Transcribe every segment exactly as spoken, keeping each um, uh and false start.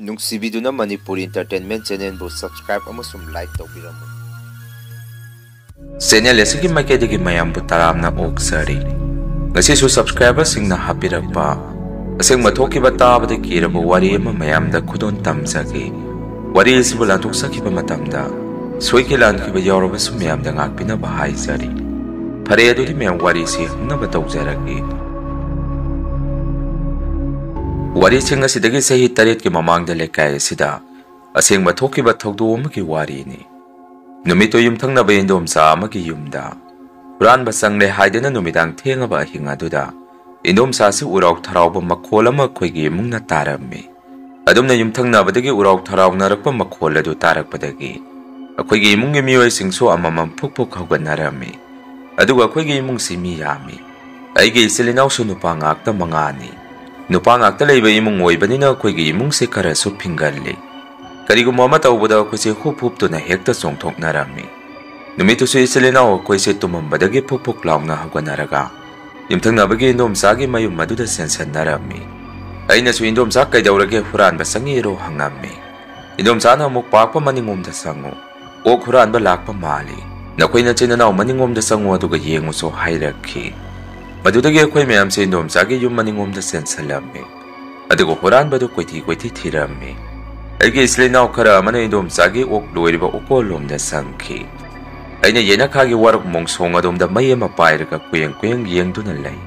ꯅꯨꯡꯁꯤꯕꯤꯗꯨꯅ Manipur Entertainment Channelꯕꯨ subscribe ꯑꯃꯁꯨꯡ like ꯇꯧꯕꯤꯔꯝꯃꯨ꯫ Channel ꯑꯁꯤꯒꯤ ꯃꯥꯏꯀꯩꯗꯒꯤ ꯃꯌꯥꯝꯕꯨ ꯇꯔꯥꯝꯅ ꯑꯣꯛꯆꯔꯤ꯫ ꯉꯁꯤꯁꯨ subscriberꯁꯤꯡꯅ ꯍꯥꯞꯄꯤꯔꯛꯄ ꯑꯁꯦꯡꯕ ꯊꯣꯛꯈꯤꯕ ꯇꯥꯕꯗ ꯀꯤꯔꯕ ꯋꯥꯔꯤ ꯑꯃ ꯃꯌꯥꯝꯗ ꯈꯨꯗꯣꯜ ꯇꯝꯖꯒꯦ꯫ ꯋꯥꯔꯤ ꯑꯁꯤꯕꯨ ꯂꯥꯟꯊꯣꯛꯆꯈꯤꯕ ꯃꯇꯝꯗ ꯁꯣꯏꯈꯤ ꯂꯥꯟꯈꯤꯕ ꯌꯥꯎꯔꯕꯁꯨ ꯃꯌꯥꯝꯗ ꯉꯥꯛꯄꯤꯅꯕ ꯍꯥꯏꯖꯔꯤ꯫ ꯐꯔꯦ, ꯑꯗꯨꯗꯤ ꯃꯌꯥꯝ ꯋꯥꯔꯤꯁꯤ ꯍꯧꯅꯕ ꯇꯧꯖꯔꯒꯦ꯫ ꯋꯥꯔꯤꯁꯤꯡ ꯑꯁꯤꯗꯒꯤ ꯆꯍꯤ ꯇꯔꯦꯠꯀꯤ ꯃꯃꯥꯡꯗ ꯂꯩꯀꯥꯏ ꯑꯁꯤꯗ ꯑꯁꯦꯡꯕ ꯊꯣꯛꯈꯤꯕ ꯊꯧꯗꯣꯛ ꯑꯃꯒꯤ ꯋꯥꯔꯤꯅꯤ꯫ ꯅꯨꯃꯤꯠꯇꯨ ꯌꯨꯝꯊꯪꯅꯕ ꯏꯟꯗꯣꯝꯆꯥ ꯑꯃꯒꯤ ꯌꯨꯝꯗ ꯍꯨꯔꯥꯟꯕ ꯆꯪꯂꯦ ꯍꯥꯏꯗꯨꯅ ꯅꯨꯃꯤꯗꯥꯡ ꯊꯦꯡꯉꯕ ꯑꯍꯤꯡ ꯑꯗꯨꯗ ꯏꯟꯗꯣꯝꯆꯥꯁꯤ ꯎꯔꯥꯎ ꯊꯔꯥꯎꯕ ꯃꯈꯣꯜ ꯑꯃ ꯑꯩꯈꯣꯏꯒꯤ ꯏꯃꯨꯡꯅ ꯇꯥꯔꯝꯃꯤ꯫ ꯑꯗꯨꯝꯅ ꯌꯨꯝꯊꯪꯅꯕꯗꯒꯤ ꯎꯔꯥꯎ ꯊꯔꯥꯎꯅꯔꯛꯄ ꯃꯈꯣꯜ ꯑꯗꯨ ꯇꯥꯔꯛꯄꯗꯒꯤ ꯑꯩꯈꯣꯏꯒꯤ ꯏꯃꯨꯡꯒꯤ ꯃꯤꯑꯣꯏꯁꯤꯡꯁꯨ ꯑꯃꯃꯝ ꯐꯨꯛ ꯐꯨꯛ ꯍꯧꯒꯠꯅꯔꯝꯃꯤ꯫ ꯑꯗꯨꯒ ꯑꯩꯈꯣꯏꯒꯤ ꯏꯃꯨꯡꯁꯤ ꯃꯤ ꯌꯥꯝꯃꯤ꯫ ꯑꯩꯒꯤ ꯏꯆꯤꯜ ꯏꯅꯥꯎꯁꯨ ꯅꯨꯄꯥ ꯉꯥꯛꯇ ꯃꯉꯥꯅꯤ꯫ ꯅꯨꯄꯥ ꯉꯥꯛꯇ ꯂꯩꯕ ꯏꯃꯨꯡ ꯑꯣꯏꯕꯅꯤꯅ ꯑꯩꯈꯣꯏꯒꯤ ꯏꯃꯨꯡꯁꯦ ꯈꯔꯁꯨ ꯐꯤꯡꯒꯜꯂꯤ꯫ ꯀꯔꯤꯒꯨꯝꯕ ꯑꯃ ꯇꯧꯕꯗ ꯑꯩꯈꯣꯏꯁꯦ ꯍꯨꯞ ꯍꯨꯞꯇꯨꯅ ꯍꯦꯛꯇ ꯆꯣꯡꯊꯣꯛꯅꯔꯝꯃꯤ꯫ ꯅꯨꯃꯤꯠꯇꯨꯁꯨ ꯏꯆꯤꯜ ꯏꯅꯥꯎ ꯑꯩꯈꯣꯏꯁꯦ ꯇꯨꯝꯃꯝꯕꯗꯒꯤ ꯐꯨꯛ ꯐꯨꯛ ꯂꯥꯎꯅ ꯍꯧꯒꯠꯅꯔꯒ ꯌꯨꯝꯊꯪꯅꯕꯒꯤ ꯏꯟꯗꯣꯝꯆꯥꯒꯤ ꯃꯌꯨꯝ ꯑꯗꯨꯗ ꯆꯦꯟꯁꯟꯅꯔꯝꯃꯤ꯫ ꯑꯩꯅꯁꯨ "ꯏꯟꯗꯣꯝꯆꯥ, ꯀꯩꯗꯧꯔꯒꯦ, ꯍꯨꯔꯥꯟꯕ ꯆꯪꯉꯤꯔꯣ?" ꯍꯪꯉꯝꯃꯤ꯫ ꯏꯟꯗꯣꯝꯆꯥꯅ ꯑꯃꯨꯛ "ꯄꯥꯛꯄ ꯃꯅꯤꯡꯂꯣꯝꯗ ꯆꯪꯉꯨ, ꯑꯣꯛ ꯍꯨꯔꯥꯟꯕ ꯂꯥꯛꯄ ꯃꯥꯜꯂꯤ꯫ ꯅꯈꯣꯏ ꯅꯆꯤꯟ ꯅꯅꯥꯎ ꯃꯅꯤꯡꯂꯣꯝꯗ ꯆꯪꯉꯨ ꯑꯗꯨꯒ ꯌꯦꯡꯉꯨꯁꯨ" ꯍꯥꯏꯔꯛꯈꯤ꯫ ꯃꯗꯨꯗꯒꯤ ꯑꯩꯈꯣꯏ ꯃꯌꯥꯝꯁꯦ ꯏꯟꯗꯣꯝꯆꯥꯒꯤ ꯌꯨꯝ ꯃꯅꯤꯡꯂꯣꯝꯗ ꯆꯦꯟꯁꯜꯂꯝꯃꯤ꯫ ꯑꯗꯨꯒ ꯍꯨꯔꯥꯟꯕꯗꯨ ꯀꯣꯏꯊꯤ ꯀꯣꯏꯊꯤ ꯊꯤꯔꯝꯃꯤ꯫ ꯑꯩꯒꯤ ꯏꯆꯤꯜ ꯏꯅꯥꯎ ꯈꯔ ꯑꯃꯅ ꯏꯟꯗꯣꯝꯆꯥꯒꯤ ꯑꯣꯛ ꯂꯣꯏꯔꯤꯕ ꯑꯣꯀꯣꯜꯂꯣꯝꯗ ꯆꯪꯈꯤ꯫ ꯑꯩꯅ ꯌꯦꯅꯈꯥꯒꯤ ꯋꯥꯔꯛ ꯃꯣꯡꯁꯣꯡ ꯑꯗꯣꯝꯗ ꯃꯩ ꯑꯃ ꯄꯥꯏꯔꯒ ꯀꯨꯌꯦꯡ ꯀꯨꯌꯦꯡ ꯌꯦꯡꯗꯨꯅ ꯂꯩ꯫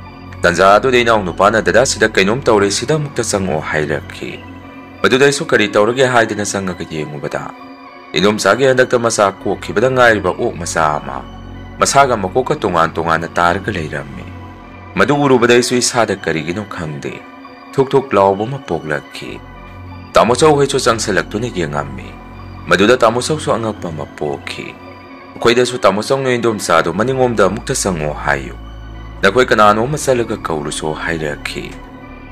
ꯇꯟꯖꯥ ꯑꯗꯨꯗ ꯏꯅꯥꯎꯅꯨꯄꯥꯅ "ꯗꯗꯥ, ꯁꯤꯗ ꯀꯩꯅꯣꯝ ꯇꯧꯔꯦ, ꯁꯤꯗ ꯑꯃꯨꯛꯇ ꯆꯪꯉꯛꯑꯣ" ꯍꯥꯏꯔꯛꯈꯤ꯫ ꯃꯗꯨꯗ ꯑꯩꯁꯨ "ꯀꯔꯤ ꯇꯧꯔꯒꯦ?" ꯍꯥꯏꯗꯅ ꯆꯪꯉꯒ ꯌꯦꯡꯉꯨꯕꯗ, ꯏꯟꯗꯣꯝꯆꯥꯒꯤ ꯍꯟꯗꯛꯇ ꯃꯆꯥ ꯀꯣꯛꯈꯤꯕꯗ ꯉꯥꯏꯔꯤꯕ ꯑꯣꯛ ꯃꯆꯥ ꯑꯃ ꯃꯁꯥꯒ ꯃꯀꯣꯛꯀ ꯇꯣꯉꯥꯟ ꯇꯣꯉꯥꯟꯅ ꯇꯥꯔꯒ ꯂꯩꯔꯝꯃꯤ꯫ ꯃꯗꯨ ꯎꯔꯨꯕꯗ ꯑꯩꯁꯨ ꯏꯁꯥꯗ ꯀꯔꯤꯒꯤꯅꯣ ꯈꯪꯗꯦ, ꯊꯨꯛ ꯊꯨꯛ ꯂꯥꯎꯕ ꯑꯃ ꯄꯣꯛꯂꯛꯈꯤ꯫ ꯇꯥꯃꯣ ꯆꯧ ꯍꯣꯏꯁꯨ ꯆꯪꯁꯜꯂꯛꯇꯨꯅ ꯌꯦꯡꯉꯝꯃꯤ꯫ ꯃꯗꯨꯗ ꯇꯥꯃꯣ ꯆꯧꯁꯨ ꯑꯉꯛꯄ ꯑꯃ ꯄꯣꯛꯈꯤ꯫ ꯑꯩꯈꯣꯏꯗꯁꯨ "ꯇꯥꯃꯣ ꯆꯧꯅ ꯏꯟꯗꯣꯝꯆꯥꯗꯣ ꯃꯅꯤꯡꯂꯣꯝꯗ ꯑꯃꯨꯛꯇ ꯆꯪꯉꯣ ꯍꯥꯏꯌꯨ꯫ ꯅꯈꯣꯏ ꯀꯅꯥꯅꯣ ꯑꯃ ꯆꯠꯂꯒ ꯀꯧꯔꯨꯁꯣ" ꯍꯥꯏꯔꯛꯈꯤ꯫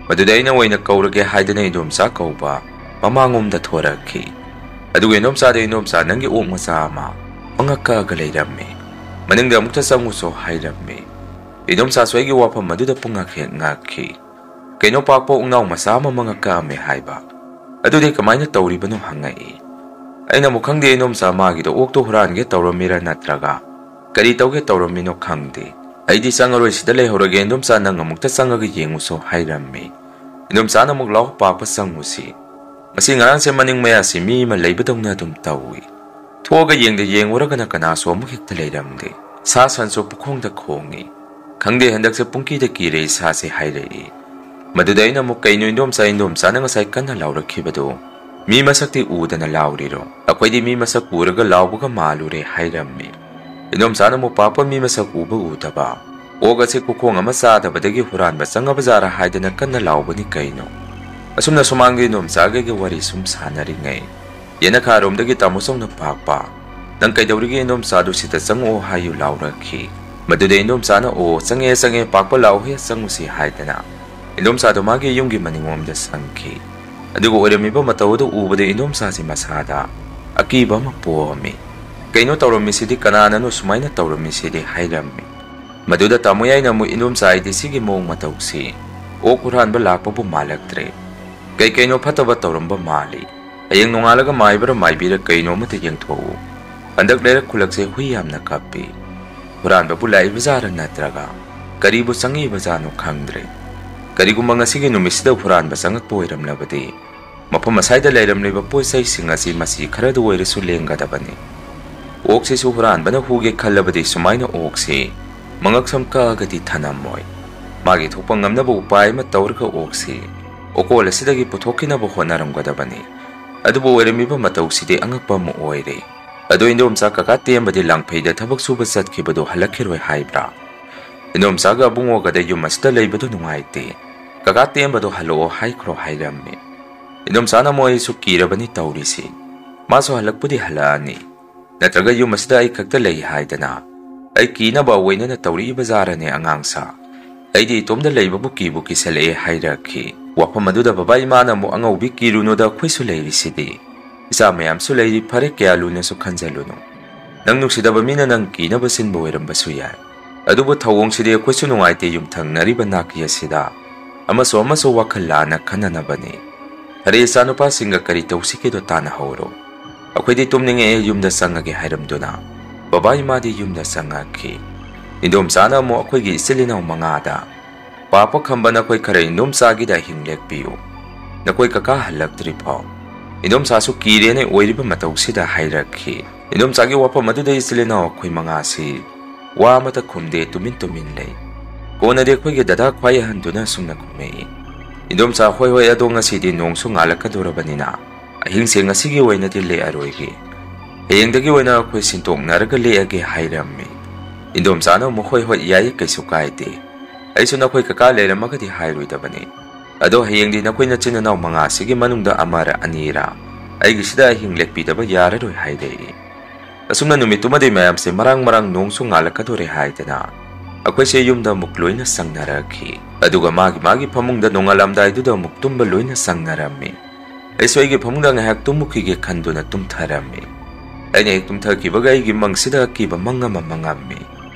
ꯃꯗꯨꯗ ꯑꯩꯅ ꯑꯣꯏꯅ ꯀꯧꯔꯒꯦ ꯍꯥꯏꯗꯅ ꯏꯟꯗꯣꯝꯆꯥ ꯀꯧꯕ ꯃꯃꯥꯡꯂꯣꯝꯗ ꯊꯣꯔꯛꯈꯤ꯫ ꯑꯗꯨꯒ ꯏꯟꯗꯣꯝꯆꯥꯗ "ꯏꯟꯗꯣꯝꯆꯥ, ꯅꯪꯒꯤ ꯑꯣꯛ ꯃꯆꯥ ꯑꯃ ꯃꯉꯛ ꯀꯛꯑꯒ ꯂꯩꯔꯝꯃꯤ꯫ ꯃꯅꯤꯡꯗ ꯑꯃꯨꯛꯇ ꯆꯪꯉꯨꯁꯣ" ꯍꯥꯏꯔꯝꯃꯤ꯫ ꯏꯟꯗꯣꯝꯆꯥꯁꯨ ꯑꯩꯒꯤ ꯋꯥꯐꯝ ꯑꯗꯨꯗ ꯄꯨꯡꯉꯛ ꯍꯦꯛ ꯉꯛꯈꯤ꯫ "ꯀꯩꯅꯣ, ꯄꯥꯛꯄ ꯑꯣꯛꯅꯥꯎ ꯃꯆꯥ ꯑꯃ ꯃꯉꯛ ꯀꯛꯑꯝꯃꯦ ꯍꯥꯏꯕ?" "ꯑꯗꯨꯗꯤ ꯀꯃꯥꯏꯅ ꯇꯧꯔꯤꯕꯅꯣ?" ꯍꯪꯉꯛꯏ꯫ ꯑꯩꯅ ꯑꯃꯨꯛ, "ꯈꯪꯗꯦ ꯏꯟꯗꯣꯝꯆꯥ, ꯃꯥꯒꯤꯗꯣ ꯑꯣꯛꯇꯣ ꯍꯨꯔꯥꯟꯒꯦ ꯇꯧꯔꯝꯃꯤꯔꯥ ꯅꯠꯇ꯭ꯔꯒ ꯀꯔꯤ ꯇꯧꯒꯦ ꯇꯧꯔꯝꯃꯤꯅꯣ ꯈꯪꯗꯦ꯫ ꯑꯩꯗꯤ ꯆꯪꯉꯔꯣꯏ, ꯁꯤꯗ ꯂꯩꯍꯧꯔꯒꯦ ꯏꯟꯗꯣꯝꯆꯥ, ꯅꯪ ꯑꯃꯨꯛꯇ ꯆꯪꯉꯒ ꯌꯦꯡꯉꯨꯁꯣ" ꯍꯥꯏꯔꯝꯃꯤ꯫ ꯏꯟꯗꯣꯝꯆꯥꯅ ꯑꯃꯨꯛ, "ꯂꯥꯎ ꯄꯥꯛꯄ, ꯆꯪꯉꯨꯁꯤ꯫ ꯃꯁꯤ ꯉꯔꯥꯡꯁꯦ ꯃꯅꯤꯡ ꯃꯌꯥꯁꯤ ꯃꯤ ꯑꯃ ꯂꯩꯕꯗꯧꯅ ꯑꯗꯨꯝ ꯇꯧꯏ꯫ ꯊꯣꯛꯑꯒ ꯌꯦꯡꯗ ꯌꯦꯡꯉꯨꯔꯒꯅ ꯀꯅꯥꯁꯨ ꯑꯃꯨꯛ ꯍꯦꯛꯇ ꯂꯩꯔꯝꯗꯦ꯫ ꯁꯥ ꯁꯟꯁꯨ ꯄꯨꯈꯣꯡꯗ ꯈꯣꯡꯉꯤ꯫ ꯈꯪꯗꯦ, ꯍꯟꯗꯛꯁꯦ ꯄꯨꯡꯀꯤꯗ ꯀꯤꯔꯦ ꯏꯁꯥꯁꯦ" ꯍꯥꯏꯔꯛꯏ꯫ ꯃꯗꯨꯗ ꯑꯩꯅ ꯑꯃꯨꯛ, "ꯀꯩꯅꯣ ꯏꯟꯗꯣꯝꯆꯥ, ꯏꯟꯗꯣꯝꯆꯥꯅ ꯉꯁꯥꯏ ꯀꯟꯅ ꯂꯥꯎꯔꯛꯈꯤꯕꯗꯣ ꯃꯤ ꯃꯁꯛꯇꯤ ꯎꯗꯅ ꯂꯥꯎꯔꯤꯔꯣ? ꯑꯩꯈꯣꯏꯗꯤ ꯃꯤ ꯃꯁꯛ ꯎꯔꯒ ꯂꯥꯎꯕꯒ ꯃꯥꯜꯂꯨꯔꯦ" ꯍꯥꯏꯔꯝꯃꯤ꯫ ꯏꯟꯗꯣꯝꯆꯥꯅ ꯑꯃꯨꯛ, "ꯄꯥꯛꯄ ꯃꯤ ꯃꯁꯛ ꯎꯕ ꯎꯗꯕ, ꯑꯣꯛ ꯑꯁꯤ ꯈꯨꯈꯣꯡ ꯑꯃ ꯆꯥꯗꯕꯗꯒꯤ ꯍꯨꯔꯥꯟꯕ ꯆꯪꯉꯕꯖꯥꯔꯥ ꯍꯥꯏꯗꯅ ꯀꯟꯅ ꯂꯥꯎꯕꯅꯤ ꯀꯩꯅꯣ?" ꯑꯁꯨꯝꯅ ꯁꯨꯃꯥꯡꯒꯤ ꯏꯟꯗꯣꯝꯆꯥꯒꯩꯒ ꯋꯥꯔꯤ ꯁꯨꯝ ꯁꯥꯟꯅꯔꯤꯉꯩ, ꯌꯦꯅꯈꯥꯔꯣꯝꯗꯒꯤ ꯇꯥꯃꯣ ꯆꯧꯅ ꯄꯥꯛꯄ, "ꯅꯪ ꯀꯩꯗꯧꯔꯤꯒꯦ ꯏꯟꯗꯣꯝꯆꯥꯗꯨ ꯁꯤꯗ ꯆꯪꯉꯛꯑꯣ ꯍꯥꯏꯌꯨ" ꯂꯥꯎꯔꯛꯈꯤ꯫ ꯃꯗꯨꯗ ꯏꯟꯗꯣꯝꯆꯥꯅ, "ꯑꯣ, ꯆꯪꯉꯛꯑꯦ, ꯆꯪꯉꯛꯑꯦ, ꯄꯥꯛꯄ ꯂꯥꯛꯑꯣꯍꯦ, ꯆꯪꯉꯨꯁꯤ" ꯍꯥꯏꯗꯅ ꯏꯟꯗꯣꯝꯆꯥꯗꯣ ꯃꯥꯒꯤ ꯌꯨꯝꯒꯤ ꯃꯅꯤꯡꯂꯣꯝꯗ ꯆꯪꯈꯤ꯫ ꯑꯗꯨꯒ ꯑꯣꯏꯔꯝꯃꯤꯕ ꯃꯇꯧ ꯑꯗꯨ ꯎꯕꯗ ꯏꯟꯗꯣꯝꯆꯥꯁꯤ ꯃꯁꯥꯗ ꯑꯀꯤꯕ ꯑꯃ ꯄꯣꯛꯑꯝꯃꯤ꯫ "ꯀꯩꯅꯣ ꯇꯧꯔꯝꯃꯤꯁꯤꯗꯤ? ꯀꯅꯥꯅꯅꯣ ꯁꯨꯃꯥꯏꯅ ꯇꯧꯔꯝꯃꯤꯁꯤꯗꯤ?" ꯍꯥꯏꯔꯝꯃꯤ꯫ ꯃꯗꯨꯗ ꯇꯥꯃꯣ ꯌꯥꯏꯅ ꯑꯃꯨꯛ, "ꯏꯟꯗꯣꯝꯆꯥ, ꯑꯩꯗꯤ ꯁꯤꯒꯤ ꯃꯑꯣꯡ ꯃꯇꯧꯁꯤ ꯑꯣꯛ ꯍꯨꯔꯥꯟꯕ ꯂꯥꯛꯄꯕꯨ ꯃꯥꯜꯂꯛꯇ꯭ꯔꯦ꯫ ꯀꯩ ꯀꯩꯅꯣ ꯐꯠꯇꯕ ꯇꯧꯔꯝꯕ ꯃꯥꯜꯂꯤ꯫ ꯍꯌꯦꯡ ꯅꯣꯡꯉꯥꯜꯂꯒ ꯃꯥꯏꯕꯔ ꯃꯥꯏꯕꯤꯔ ꯀꯩꯅꯣ ꯑꯃꯇ ꯌꯦꯡꯊꯣꯛꯎ꯫ ꯍꯟꯗꯛ ꯂꯩꯔꯛ ꯈꯨꯂꯛꯁꯦ ꯍꯨꯏ ꯌꯥꯝꯅ ꯀꯞꯄꯤ꯫ ꯍꯨꯔꯥꯟꯕꯕꯨ ꯂꯥꯛꯏꯕꯖꯥꯔ ꯅꯠꯇ꯭ꯔꯒ ꯀꯔꯤꯕꯨ ꯆꯪꯉꯛꯏꯕꯖꯥꯠꯅꯣ ꯈꯪꯗ꯭ꯔꯦ꯫ ꯀꯔꯤꯒꯨꯝꯕ ꯉꯁꯤꯒꯤ ꯅꯨꯃꯤꯠꯁꯤꯗ ꯍꯨꯔꯥꯟꯕ ꯆꯪꯉꯛꯄ ꯑꯣꯏꯔꯝꯂꯕꯗꯤ ꯃꯐꯝ ꯑꯁꯥꯏꯗ ꯂꯩꯔꯝꯂꯤꯕ ꯄꯣꯠ ꯆꯩꯁꯤꯡ ꯑꯁꯤ ꯃꯁꯤ ꯈꯔꯗ ꯑꯣꯏꯔꯁꯨ ꯂꯦꯡꯒꯗꯕꯅꯤ꯫ ꯑꯣꯛꯁꯤꯁꯨ ꯍꯨꯔꯥꯟꯕꯅ ꯍꯨꯒꯦ ꯈꯜꯂꯕꯗꯤ ꯁꯨꯃꯥꯏꯅ ꯑꯣꯛꯁꯤ ꯃꯉꯛꯁꯝ ꯀꯛꯑꯒꯗꯤ ꯊꯅꯝꯃꯣꯏ꯫ ꯃꯥꯒꯤ ꯊꯣꯛꯄ ꯉꯝꯅꯕ ꯎꯄꯥꯏ ꯑꯃ ꯇꯧꯔꯒ ꯑꯣꯛꯁꯤ ꯑꯣꯀꯣꯜ ꯑꯁꯤꯗꯒꯤ ꯄꯨꯊꯣꯛꯈꯤꯅꯕ ꯍꯣꯠꯅꯔꯝꯒꯗꯕꯅꯤ꯫ ꯑꯗꯨꯕꯨ ꯑꯣꯏꯔꯝꯃꯤꯕ ꯃꯇꯧꯁꯤꯗꯤ ꯑꯉꯛꯄ ꯑꯃ ꯑꯣꯏꯔꯦ꯫ ꯑꯗꯣ ꯏꯟꯗꯣꯝꯆꯥ, ꯀꯀꯥ ꯇꯦꯝꯕꯗꯤ ꯂꯥꯡꯐꯩꯗ ꯊꯕꯛ ꯁꯨꯕ ꯆꯠꯈꯤꯕꯗꯣ ꯍꯜꯂꯛꯈꯤꯔꯣꯏ ꯍꯥꯏꯕ꯭ꯔꯥ? ꯏꯟꯗꯣꯝꯆꯥꯒ ꯑꯕꯨꯡꯉꯣꯒꯗ ꯌꯨꯝ ꯑꯁꯤꯗ ꯂꯩꯕꯗꯣ ꯅꯨꯡꯉꯥꯏꯇꯦ꯫ ꯀꯀꯥ ꯇꯦꯝꯕꯗꯣ ꯍꯜꯂꯛꯑꯣ ꯍꯥꯏꯈ꯭ꯔꯣ" ꯍꯥꯏꯔꯝꯃꯤ꯫ ꯏꯟꯗꯣꯝꯆꯥꯅ, "ꯃꯣꯏꯁꯨ ꯀꯤꯔꯕꯅꯤ ꯇꯧꯔꯤꯁꯤ꯫ ꯃꯥꯁꯨ ꯍꯜꯂꯛꯄꯨꯗꯤ ꯍꯜꯂꯛꯑꯅꯤ꯫ ꯅꯠꯇ꯭ꯔꯒ ꯌꯨꯝ ꯑꯁꯤꯗ ꯑꯩ ꯈꯛꯇ ꯂꯩ ꯍꯥꯏꯗꯅ ꯑꯩ ꯀꯤꯅꯕ ꯑꯣꯏꯅꯅ ꯇꯧꯔꯛꯏꯕ ꯖꯥꯔꯅꯦ ꯑꯉꯥꯡꯁꯥ꯫ ꯑꯩꯗꯤ ꯏꯇꯣꯝꯗ ꯂꯩꯕꯕꯨ ꯀꯤꯕꯨ ꯀꯤꯁꯜꯂꯛꯑꯦ" ꯍꯥꯏꯔꯛꯈꯤ꯫ ꯋꯥꯐꯝ ꯑꯗꯨꯗ ꯕꯕꯥ ꯏꯃꯥꯅ ꯑꯃꯨꯛ, "ꯑꯉꯧꯕꯤ, ꯀꯤꯔꯨꯅꯨꯗ, ꯑꯩꯈꯣꯏꯁꯨ ꯂꯩꯔꯤꯁꯤꯗꯤ꯫ ꯏꯆꯥ ꯃꯌꯥꯝꯁꯨ ꯂꯩꯔꯤ, ꯐꯔꯦ, ꯀꯌꯥ ꯂꯨꯅꯁꯨ ꯈꯟꯖꯜꯂꯨꯅꯨ꯫ ꯅꯪ ꯅꯨꯡꯁꯤꯗꯕ ꯃꯤꯅ ꯅꯪ ꯀꯤꯅꯕ ꯁꯤꯟꯕ ꯑꯣꯏꯔꯝꯕꯁꯨ ꯌꯥꯏ꯫ ꯑꯗꯨꯕꯨ ꯊꯧꯑꯣꯡꯁꯤꯗꯤ ꯑꯩꯈꯣꯏꯁꯨ ꯅꯨꯡꯉꯥꯏꯇꯦ, ꯌꯨꯝꯊꯪꯅꯔꯤꯕ ꯅꯥꯀꯤ ꯑꯁꯤꯗ ꯑꯃꯁꯨ ꯑꯃꯁꯨ ꯋꯥꯈꯜ ꯂꯥꯟꯅ ꯈꯟꯅꯅꯕꯅꯤ꯫ "ꯑꯔꯦ, ꯏꯆꯥꯅꯨꯄꯥꯁꯤꯡꯒ ꯀꯔꯤ ꯇꯧꯁꯤꯒꯦꯗꯣ ꯇꯥꯟꯅꯍꯧꯔꯣ꯫ ꯑꯩꯈꯣꯏꯗꯤ ꯇꯨꯝꯅꯤꯡꯉꯛꯑꯦ, ꯌꯨꯝꯗ ꯆꯪꯉꯒꯦ" ꯍꯥꯏꯔꯝꯗꯨꯅ ꯕꯕꯥ ꯏꯃꯥꯗꯤ ꯌꯨꯝꯗ ꯆꯪꯉꯛꯈꯤ꯫ ꯏꯟꯗꯣꯝꯆꯥꯅ ꯑꯃꯨꯛ ꯑꯩꯈꯣꯏꯒꯤ ꯏꯆꯤꯜ ꯏꯅꯥꯎ ꯃꯉꯥꯗ, "ꯄꯥꯄ ꯈꯝꯕ, ꯅꯈꯣꯏ ꯈꯔ ꯏꯟꯗꯣꯝꯆꯥꯒꯤꯗ ꯑꯍꯤꯡ ꯂꯦꯛꯄꯤꯌꯨ꯫ ꯅꯈꯣꯏ ꯀꯀꯥ ꯍꯜꯂꯛꯇ꯭ꯔꯤ ꯐꯥꯎ"꯫ ꯏꯟꯗꯣꯝꯆꯥꯁꯨ ꯀꯤꯔꯦꯅ ꯑꯣꯏꯔꯤꯕ ꯃꯇꯧꯁꯤꯗ ꯍꯥꯏꯔꯛꯈꯤ꯫ ꯏꯟꯗꯣꯝꯆꯥꯒꯤ ꯋꯥꯐꯝ ꯑꯗꯨꯗ ꯏꯆꯤꯜ ꯏꯅꯥꯎ ꯑꯩꯈꯣꯏ ꯃꯉꯥꯁꯤ ꯋꯥ ꯑꯃꯠꯇ ꯈꯨꯝꯗꯦ, ꯇꯨꯃꯤꯟ ꯇꯨꯃꯤꯟ ꯂꯩ꯫ ꯀꯣꯟꯅꯗꯤ ꯑꯩꯈꯣꯏꯒꯤ ꯗꯗꯥ ꯈ꯭ꯋꯥꯏ ꯑꯍꯟꯗꯨꯅ ꯑꯁꯨꯝꯅ ꯈꯨꯝꯃꯛꯏ, "ꯏꯟꯗꯣꯝꯆꯥ, ꯍꯣꯏ ꯍꯣꯏ, ꯑꯗꯣ ꯉꯁꯤꯗꯤ ꯅꯣꯡꯁꯨ ꯉꯥꯜꯂꯛꯀꯗꯧꯔꯕꯅꯤꯅ ꯑꯍꯤꯡꯁꯦ ꯉꯁꯤꯒꯤ ꯑꯣꯏꯅꯗꯤ ꯂꯦꯛꯑꯔꯣꯏꯒꯦ꯫ ꯍꯌꯦꯡꯗꯒꯤ ꯑꯣꯏꯅ ꯑꯩꯈꯣꯏ ꯁꯤꯟꯇꯣꯛꯅꯔꯒ ꯂꯦꯛꯑꯒꯦ" ꯍꯥꯏꯔꯝꯃꯤ꯫ ꯏꯟꯗꯣꯝꯆꯥꯅ ꯑꯃꯨꯛ, "ꯍꯣꯏ ꯍꯣꯏ, ꯌꯥꯏꯌꯦ, ꯀꯩꯁꯨ ꯀꯥꯏꯗꯦ꯫ ꯑꯩꯁꯨ ꯅꯈꯣꯏ ꯀꯀꯥ ꯂꯩꯔꯝꯃꯒꯗꯤ ꯍꯥꯏꯔꯣꯏꯗꯕꯅꯤ꯫ ꯑꯗꯣ ꯍꯌꯦꯡꯗꯤ ꯅꯈꯣꯏ ꯅꯆꯤꯟ ꯅꯅꯥꯎ ꯃꯉꯥꯁꯤꯒꯤ ꯃꯅꯨꯡꯗ ꯑꯃꯔ ꯑꯅꯤꯔ ꯑꯩꯒꯤꯁꯤꯗ ꯑꯍꯤꯡ ꯂꯦꯛꯄꯤꯗꯕ ꯌꯥꯔꯔꯣꯏ" ꯍꯥꯏꯔꯛꯏ꯫ ꯑꯁꯨꯝꯅ ꯅꯨꯃꯤꯠꯇꯨꯃꯗꯤ ꯃꯌꯥꯝꯁꯦ ꯃꯔꯥꯡ ꯃꯔꯥꯡ ꯅꯣꯡꯁꯨ ꯉꯥꯜꯂꯛꯀꯗꯣꯔꯦ ꯍꯥꯏꯗꯅ ꯑꯩꯈꯣꯏꯁꯦ ꯌꯨꯝꯗ ꯑꯃꯨꯛ ꯂꯣꯏꯅ ꯆꯪꯅꯔꯛꯈꯤ꯫ ꯑꯗꯨꯒ ꯃꯥꯒꯤ ꯃꯥꯒꯤ ꯐꯃꯨꯡꯗ ꯅꯣꯡꯉꯥꯜꯂꯝꯗꯥꯏꯗꯨꯗ ꯑꯃꯨꯛ ꯇꯨꯝꯕ ꯂꯣꯏꯅ ꯆꯪꯅꯔꯝꯃꯤ꯫ ꯑꯩꯁꯨ ꯑꯩꯒꯤ ꯐꯃꯨꯡꯗ ꯉꯥꯏꯍꯥꯛ ꯇꯨꯝꯃꯨꯈꯤꯒꯦ ꯈꯟꯗꯨꯅ ꯇꯨꯝꯊꯔꯝꯃꯤ꯫ ꯑꯩꯅ ꯍꯦꯛ ꯇꯨꯝꯊꯈꯤꯕꯒ ꯑꯩꯒꯤ ꯃꯪꯁꯤꯗ ꯑꯀꯤꯕ ꯃꯪ ꯑꯃ ꯃꯪꯉꯝꯃꯤ꯫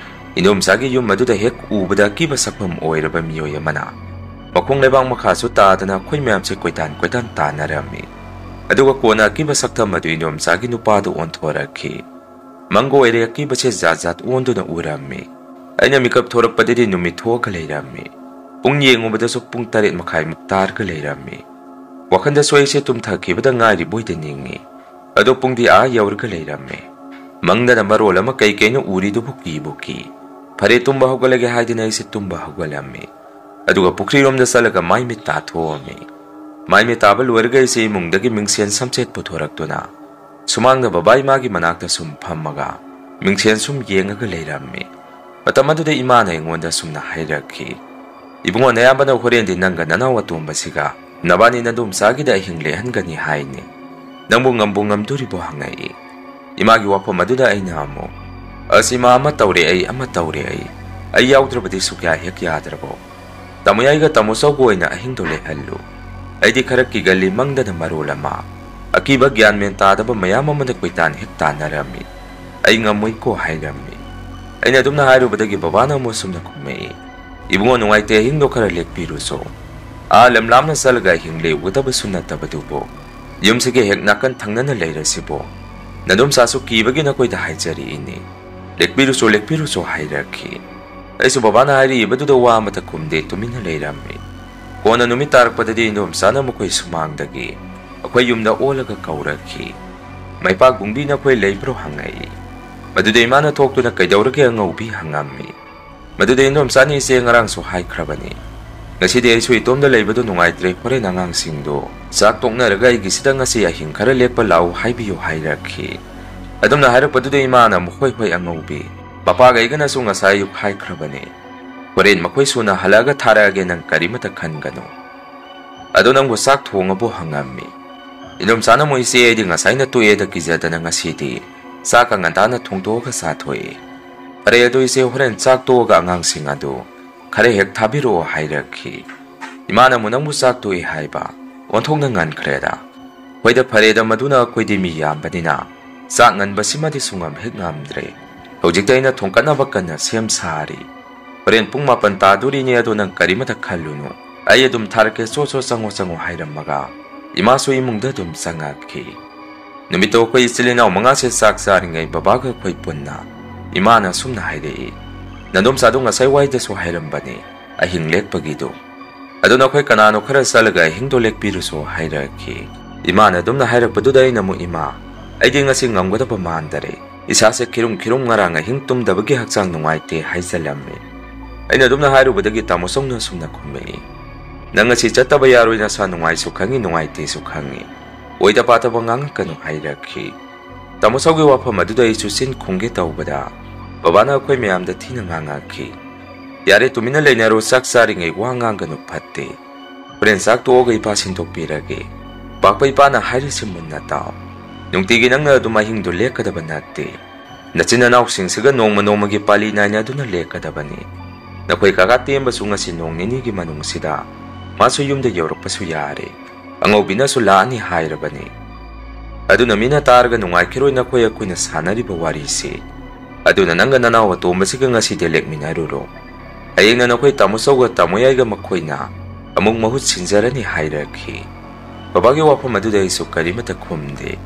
ꯏꯟꯗꯣꯝꯆꯥꯒꯤ ꯌꯨꯝ ꯑꯗꯨꯗ ꯍꯦꯛ ꯎꯕꯗ ꯑꯀꯤꯕ ꯁꯛꯐꯝ ꯑꯣꯏꯔꯕ ꯃꯤꯑꯣꯏ ꯑꯃꯅ ꯃꯈꯣꯡ ꯂꯩꯕꯥꯛ ꯃꯈꯥꯁꯨ ꯇꯥꯗꯅ ꯑꯩꯈꯣꯏ ꯃꯌꯥꯝꯁꯦ ꯀꯣꯏꯇꯥꯟ ꯀꯣꯏꯇꯥꯟ ꯇꯥꯟꯅꯔꯝꯃꯤ꯫ ꯑꯗꯨꯒ ꯀꯣꯟꯅ ꯑꯀꯤꯕ ꯁꯛꯇꯝ ꯑꯗꯨ ꯏꯟꯗꯣꯝꯆꯥꯒꯤ ꯅꯨꯄꯥꯗ ꯑꯣꯟꯊꯣꯔꯛꯈꯤ꯫ ꯃꯪꯒ ꯑꯣꯏꯔꯦ, ꯑꯀꯤꯕꯁꯦ ꯖꯥꯠ ꯖꯥꯠ ꯑꯣꯟꯗꯨꯅ ꯎꯔꯝꯃꯤ꯫ ꯑꯩꯅ ꯃꯤꯀꯞ ꯊꯣꯔꯛꯄꯗꯗꯤ ꯅꯨꯃꯤꯠ ꯊꯣꯛꯑꯒ ꯂꯩꯔꯝꯃꯤ꯫ ꯄꯨꯡ ꯌꯦꯡꯉꯨꯕꯗꯁꯨ ꯄꯨꯡ ꯇꯔꯦꯠ ꯃꯈꯥꯏꯃꯨꯛ ꯇꯥꯔꯒ ꯂꯩꯔꯝꯃꯤ꯫ ꯋꯥꯈꯜꯗꯁꯨ ꯑꯩꯁꯦ ꯇꯨꯝꯊꯈꯤꯕꯗ ꯉꯥꯏꯔꯤꯕꯣꯏꯗ ꯅꯤꯡꯉꯤ꯫ ꯑꯗꯣ ꯄꯨꯡꯗꯤ ꯑꯥ ꯌꯧꯔꯒ ꯂꯩꯔꯝꯃꯦ꯫ ꯃꯪꯗꯅ ꯃꯔꯣꯜ ꯑꯃ ꯀꯩ ꯀꯩꯅꯣ ꯎꯔꯤꯗꯨꯕꯨ ꯀꯤꯕꯨ ꯀꯤ꯫ ꯐꯔꯦ, ꯇꯨꯝꯕ ꯍꯧꯒꯠꯂꯒꯦ ꯍꯥꯏꯗꯅ ꯑꯩꯁꯦ ꯇꯨꯝꯕ ꯍꯧꯒꯠꯂꯝꯃꯤ꯫ ꯑꯗꯨꯒ ꯄꯨꯈ꯭ꯔꯤꯔꯣꯝꯗ ꯆꯠꯂꯒ ꯃꯥꯏ ꯃꯤꯠ ꯇꯥꯊꯣꯛꯑꯝꯃꯤ꯫ ꯃꯥꯏ ꯃꯤꯠ ꯇꯥꯕ ꯂꯣꯏꯔꯒ ꯑꯩꯁꯦ ꯏꯃꯨꯡꯗꯒꯤ ꯃꯤꯡꯁꯦꯟ ꯁꯝꯆꯦꯠ ꯄꯨꯊꯣꯔꯛꯇꯨꯅ ꯁꯨꯃꯥꯡꯗ ꯕꯕꯥ ꯏꯃꯥꯒꯤ ꯃꯅꯥꯛꯇ ꯁꯨꯝ ꯐꯝꯃꯒ ꯃꯤꯡꯁꯦꯟ ꯁꯨꯝ ꯌꯦꯡꯉꯒ ꯂꯩꯔꯝꯃꯤ꯫ ꯃꯇꯝ ꯑꯗꯨꯗ ꯏꯃꯥꯅ ꯑꯩꯉꯣꯟꯗ ꯁꯨꯝꯅ ꯍꯥꯏꯔꯛꯈꯤ, "ꯏꯕꯨꯡꯉꯣ, ꯅꯌꯥꯝꯕꯅ ꯍꯣꯔꯦꯟꯗꯤ ꯅꯪꯒ ꯅꯅꯥꯎ ꯑꯇꯣꯝꯕꯁꯤꯒ ꯅꯕꯥꯅꯤ ꯅꯗꯣꯝꯆꯥꯒꯤꯗ ꯑꯍꯤꯡ ꯂꯦꯛꯍꯟꯒꯅꯤ ꯍꯥꯏꯅꯤ꯫ ꯅꯪꯕꯨ ꯉꯝꯕꯨ ꯉꯝꯗꯣꯔꯤꯕꯣ?" ꯍꯪꯉꯛꯏ꯫ ꯏꯃꯥꯒꯤ ꯋꯥꯐꯝ ꯑꯗꯨꯗ ꯑꯩꯅ ꯑꯃꯨꯛ, "ꯑꯁ ꯏꯃꯥ, ꯑꯃ ꯇꯧꯔꯦ ꯑꯩ, ꯑꯃ ꯇꯧꯔꯦ ꯑꯩ꯫ ꯑꯩ ꯌꯥꯎꯗ꯭ꯔꯕꯗꯤ ꯁꯨꯛꯌꯥ ꯍꯦꯛ ꯌꯥꯗ꯭ꯔꯕꯣ? ꯇꯥꯃꯣ ꯌꯥꯏꯒ ꯇꯥꯃꯣ ꯆꯧꯒ ꯑꯣꯏꯅ ꯑꯍꯤꯡꯗꯣ ꯂꯦꯛꯍꯜꯂꯨ꯫ ꯑꯩꯗꯤ ꯈꯔ ꯀꯤꯒꯜꯂꯤ, ꯃꯪꯗꯅ ꯃꯔꯣꯜ ꯑꯃ꯫ ꯑꯀꯤꯕ ꯒ꯭ꯌꯥꯟ ꯃꯦꯟ ꯇꯥꯗꯕ ꯃꯌꯥꯝ ꯑꯃꯅ ꯀꯣꯏꯇꯥꯟ ꯍꯦꯛ ꯇꯥꯟꯅꯔꯝꯃꯤ꯫ ꯑꯩ ꯉꯝꯃꯣꯏꯀꯣ" ꯍꯥꯏꯔꯝꯃꯤ꯫ ꯑꯩꯅ ꯑꯗꯨꯝꯅ ꯍꯥꯏꯔꯨꯕꯗꯒꯤ ꯕꯕꯥꯅ ꯑꯃꯨꯛ ꯑꯁꯨꯝꯅ ꯈꯨꯝꯃꯛꯏ, "ꯏꯕꯨꯡꯉꯣ, ꯅꯨꯡꯉꯥꯏꯇꯦ, ꯑꯍꯤꯡꯗꯣ ꯈꯔ ꯂꯦꯛꯄꯤꯔꯨꯆꯣ꯫ ꯑꯥ ꯂꯝ ꯂꯥꯞꯅ ꯆꯠꯂꯒ ꯑꯍꯤꯡ ꯂꯦꯛꯎꯒꯗꯕꯁꯨ ꯅꯠꯇꯕꯗꯨꯕꯨ, ꯌꯨꯝꯁꯤꯒꯤ ꯍꯦꯛ ꯅꯥꯀꯟ ꯊꯪꯅꯅ ꯂꯩꯔꯁꯤꯕꯨ꯫ ꯅꯗꯣꯝꯆꯥꯁꯨ ꯀꯤꯕꯒꯤ ꯅꯈꯣꯏꯗ ꯍꯥꯏꯖꯔꯤꯅꯤ꯫ ꯂꯦꯛꯄꯤꯔꯨꯆꯣ, ꯂꯦꯛꯄꯤꯔꯨꯆꯣ ꯍꯥꯏꯔꯛꯈꯤ꯫ ꯑꯩꯁꯨ ꯕꯕꯥꯅ ꯍꯥꯏꯔꯤꯕꯗꯨꯗ ꯋꯥ ꯑꯃꯠꯇ ꯈꯨꯝꯗꯦ, ꯇꯨꯃꯤꯟꯅ ꯂꯩꯔꯝꯃꯤ꯫ ꯀꯣꯟꯅ ꯅꯨꯃꯤꯠ ꯇꯥꯔꯛꯄꯗꯗꯤ ꯏꯟꯗꯣꯝꯆꯥꯅ ꯃꯈꯣꯏ ꯁꯨꯃꯥꯡꯗꯒꯤ ꯑꯩꯈꯣꯏ ꯌꯨꯝꯗ ꯑꯣꯜꯂꯒ ꯀꯧꯔꯛꯈꯤ꯫ "ꯃꯩꯄꯥꯛ ꯕꯨꯡꯕꯤ, ꯅꯈꯣꯏ ꯂꯩꯕ꯭ꯔꯣ?" ꯍꯪꯉꯛꯏ꯫ ꯃꯗꯨꯗ ꯏꯃꯥꯅ ꯊꯣꯛꯇꯨꯅ, "ꯀꯩꯗꯧꯔꯒꯦ ꯑꯉꯧꯕꯤ?" ꯍꯪꯉꯝꯃꯤ꯫ ꯃꯗꯨꯗ ꯏꯟꯗꯣꯝꯆꯥꯅ, "ꯏꯆꯦ, ꯉꯔꯥꯡꯁꯨ ꯍꯥꯏꯈ꯭ꯔꯕꯅꯤ, ꯉꯁꯤꯗꯤ ꯑꯩꯁꯨ ꯏꯇꯣꯝꯗ ꯂꯩꯕꯗꯨ ꯅꯨꯡꯉꯥꯏꯇ꯭ꯔꯦ, ꯍꯣꯔꯦꯟ ꯑꯉꯥꯡꯁꯤꯡꯗꯨ ꯆꯥꯛ ꯇꯣꯛꯅꯔꯒ ꯑꯩꯒꯤꯁꯤꯗ ꯉꯁꯤ ꯑꯍꯤꯡ ꯈꯔ ꯂꯦꯛꯄ ꯂꯥꯛꯎ ꯍꯥꯏꯕꯤꯌꯨ" ꯍꯥꯏꯔꯛꯈꯤ꯫ ꯑꯗꯨꯝꯅ ꯍꯥꯏꯔꯛꯄꯗꯨꯗ ꯏꯃꯥꯅ ꯑꯃꯨꯛ, "ꯍꯣꯏ, ꯍꯣꯏ, ꯑꯉꯧꯕꯤ, ꯃꯄꯥꯒ ꯑꯩꯒꯅꯁꯨ ꯉꯁꯥꯏ ꯑꯌꯨꯛ ꯍꯥꯏꯈ꯭ꯔꯕꯅꯤ, ꯍꯣꯔꯦꯟ ꯃꯈꯣꯏ ꯁꯨꯅ ꯍꯜꯂꯛꯑꯒ ꯊꯥꯔꯛꯑꯒꯦ, ꯅꯪ ꯀꯔꯤꯃꯇ ꯈꯟꯒꯅꯨ꯫ ꯑꯗꯣ ꯅꯪꯕꯨ ꯆꯥꯛ ꯊꯣꯡꯉꯕꯣ?" ꯍꯪꯉꯝꯃꯤ꯫ ꯏꯟꯗꯣꯝꯆꯥꯅ ꯑꯃꯨꯛ, "ꯏꯆꯦ, ꯑꯩꯗꯤ ꯉꯁꯥꯏꯅ ꯇꯣꯛꯑꯦꯗ, ꯀꯤꯖꯗꯅ ꯉꯁꯤꯗꯤ ꯆꯥꯛꯀ ꯉꯟꯇꯥꯅ ꯊꯣꯡꯗꯣꯛꯑꯒ ꯆꯥꯊꯣꯛꯑꯦ꯫ ꯐꯔꯦ, ꯑꯗꯣ ꯏꯆꯦ, ꯍꯣꯔꯦꯟ ꯆꯥꯛ ꯇꯣꯛꯑꯒ ꯑꯉꯥꯡꯁꯤꯡ ꯑꯗꯨ ꯈꯔ ꯍꯦꯛ ꯊꯥꯕꯤꯔꯛꯑꯣ" ꯍꯥꯏꯔꯛꯈꯤ꯫ ꯏꯃꯥꯅ ꯑꯃꯨꯛ, "ꯅꯪꯕꯨ ꯆꯥꯛ ꯇꯣꯛꯑꯦ ꯍꯥꯏꯕ? ꯑꯣꯟꯊꯣꯛꯅ ꯉꯟꯈ꯭ꯔꯦꯗ"꯫ "ꯍꯣꯏꯗ, ꯐꯔꯦꯗ, ꯃꯗꯨꯅ ꯑꯩꯈꯣꯏꯗꯤ ꯃꯤ ꯌꯥꯝꯕꯅꯤꯅ ꯆꯥꯛ ꯉꯟꯕꯁꯤꯃꯗꯤ ꯁꯨꯡꯉꯝ ꯍꯦꯛ ꯉꯝꯗ꯭ꯔꯦ꯫ ꯍꯧꯖꯤꯛꯇ ꯑꯩꯅ ꯊꯣꯡꯀꯠꯅꯕ ꯀꯟꯅ ꯁꯦꯝ ꯁꯥꯔꯤ꯫ ꯍꯣꯔꯦꯟ ꯄꯨꯡ ꯃꯥꯄꯟ ꯇꯥꯗꯣꯔꯤꯅꯦ, ꯑꯗꯣ ꯅꯪ ꯀꯔꯤꯃꯇ ꯈꯜꯂꯨꯅꯨ, ꯑꯩ ꯑꯗꯨꯝ ꯊꯥꯔꯛꯀꯦ, ꯆꯣ ꯆꯣ, ꯆꯪꯉꯣ ꯆꯪꯉꯣ" ꯍꯥꯏꯔꯝꯃꯒ ꯏꯃꯥꯁꯨ ꯏꯃꯨꯡꯗ ꯑꯗꯨꯝ ꯆꯪꯉꯛꯈꯤ꯫ ꯅꯨꯃꯤꯠꯇꯣ ꯑꯩꯈꯣꯏ ꯏꯆꯤꯜ ꯏꯅꯥꯎ ꯃꯉꯥꯁꯦ ꯆꯥꯛ ꯆꯥꯔꯤꯉꯩ ꯕꯕꯥꯒ ꯑꯩꯈꯣꯏ ꯄꯨꯟꯅ ꯏꯃꯥꯅ ꯑꯁꯨꯝꯅ ꯍꯥꯏꯔꯛꯏ, "ꯅꯗꯣꯝꯆꯥꯗꯣ ꯉꯁꯥꯏ ꯋꯥꯏꯗꯁꯨ ꯍꯥꯏꯔꯝꯕꯅꯤ ꯑꯍꯤꯡ ꯂꯦꯛꯄꯒꯤꯗꯣ꯫ ꯑꯗꯨꯅ ꯑꯩꯈꯣꯏ ꯀꯅꯥꯅꯣ ꯈꯔ ꯆꯠꯂꯒ ꯑꯍꯤꯡꯗꯣ ꯂꯦꯛꯄꯤꯔꯨꯁꯣ" ꯍꯥꯏꯔꯛꯈꯤ꯫ ꯏꯃꯥꯅ ꯑꯗꯨꯝꯅ ꯍꯥꯏꯔꯛꯄꯗꯨꯗ ꯑꯩꯅ ꯑꯃꯨꯛ, "ꯏꯃꯥ, ꯑꯩꯗꯤ ꯉꯁꯤ ꯉꯝꯒꯗꯕ ꯃꯥꯟꯗꯔꯦ꯫ ꯏꯁꯥꯁꯦ ꯈꯤꯔꯨꯝ ꯈꯤꯔꯨꯝ, ꯉꯔꯥꯡ ꯑꯍꯤꯡ ꯇꯨꯝꯗꯕꯒꯤ ꯍꯛꯆꯥꯡ ꯅꯨꯡꯉꯥꯏꯇꯦ" ꯍꯥꯏꯖꯜꯂꯝꯃꯤ꯫ ꯑꯩꯅ ꯑꯗꯨꯝꯅ ꯍꯥꯏꯔꯨꯕꯗꯒꯤ ꯇꯥꯃꯣ ꯆꯧꯅ ꯑꯁꯨꯝꯅ ꯈꯨꯝꯃꯛꯏ, "ꯅꯪ ꯉꯁꯤ ꯆꯠꯇꯕ ꯌꯥꯔꯣꯏ, ꯅꯁꯥ ꯅꯨꯡꯉꯥꯏꯁꯨ ꯈꯪꯉꯤ, ꯅꯨꯡꯉꯥꯏꯇꯦꯁꯨ ꯈꯪꯉꯤ꯫ ꯑꯣꯏꯗ ꯄꯥꯗꯕ ꯉꯥꯡꯉꯛꯀꯅꯨ" ꯍꯥꯏꯔꯛꯈꯤ꯫ ꯇꯥꯃꯣ ꯆꯧꯒꯤ ꯋꯥꯐꯝ ꯑꯗꯨꯗ ꯑꯩꯁꯨ ꯆꯤꯟ ꯈꯨꯝꯒꯦ ꯇꯧꯕꯗ ꯕꯕꯥꯅ ꯑꯩꯈꯣꯏ ꯃꯌꯥꯝꯗ ꯊꯤꯅ ꯉꯥꯡꯉꯛꯈꯤ꯫ "ꯌꯥꯔꯦ, ꯇꯨꯃꯤꯟꯅ ꯂꯩꯅꯔꯣ, ꯆꯥꯛ ꯆꯥꯔꯤꯉꯩ ꯋꯥ ꯉꯥꯡꯒꯅꯨ, ꯐꯠꯇꯦ꯫ ꯍꯣꯔꯦꯟ ꯆꯥꯛ ꯇꯣꯛꯑꯒ ꯏꯄꯥ ꯁꯤꯟꯗꯣꯛꯄꯤꯔꯒꯦ꯫ ꯄꯥꯛꯄ ꯏꯄꯥꯅ ꯍꯥꯏꯔꯤꯁꯤ ꯃꯨꯟꯅ ꯇꯥꯎ꯫ ꯅꯨꯡꯇꯤꯒꯤ ꯅꯪꯅ ꯑꯗꯨꯝ ꯑꯍꯤꯡꯗꯨ ꯂꯦꯛꯀꯗꯕ ꯅꯠꯇꯦ꯫ ꯅꯆꯤꯟ ꯅꯅꯥꯎꯁꯤꯡꯁꯤꯒ ꯅꯣꯡꯃ ꯅꯣꯡꯃꯒꯤ ꯄꯥꯂꯤ ꯅꯥꯏꯅꯗꯨꯅ ꯂꯦꯛꯀꯗꯕꯅꯤ꯫ ꯅꯈꯣꯏ ꯀꯥꯀꯥ ꯇꯦꯝꯕꯁꯨ ꯉꯁꯤ ꯅꯣꯡ ꯅꯤꯅꯤꯒꯤ ꯃꯅꯨꯡꯁꯤꯗ ꯃꯥꯁꯨ ꯌꯨꯝꯗ ꯌꯧꯔꯛꯄꯁꯨ ꯌꯥꯔꯦ꯫ ꯑꯉꯧꯕꯤꯅꯁꯨ ꯂꯥꯛꯑꯅꯤ ꯍꯥꯏꯔꯕꯅꯤ꯫ ꯑꯗꯨꯅ ꯃꯤꯅ ꯇꯥꯔꯒ ꯅꯨꯡꯉꯥꯏꯈꯤꯔꯣꯏ ꯅꯈꯣꯏ ꯑꯩꯈꯣꯏꯅ ꯁꯥꯟꯅꯔꯤꯕ ꯋꯥꯔꯤꯁꯤ꯫ ꯑꯗꯨꯅ ꯅꯪꯒ ꯅꯅꯥꯎ ꯑꯇꯣꯝꯕꯁꯤꯒ ꯉꯁꯤꯗꯤ ꯂꯦꯛꯃꯤꯟꯅꯔꯨꯔꯣ꯫ ꯍꯌꯦꯡꯅ ꯅꯈꯣꯏ ꯇꯥꯃꯣ ꯆꯧꯒ ꯇꯥꯃꯣ ꯌꯥꯏꯒ ꯃꯈꯣꯏꯅ ꯑꯃꯨꯛ ꯃꯍꯨꯠ ꯁꯤꯟꯖꯔꯅꯤ ꯍꯥꯏꯔꯛꯈꯤ꯫ ꯕꯕꯥꯒꯤ ꯋꯥꯐꯝ ꯑꯗꯨꯗ ꯑꯩꯁꯨ ꯀꯔꯤꯃꯠꯇ ꯈꯨꯝꯗꯦ꯫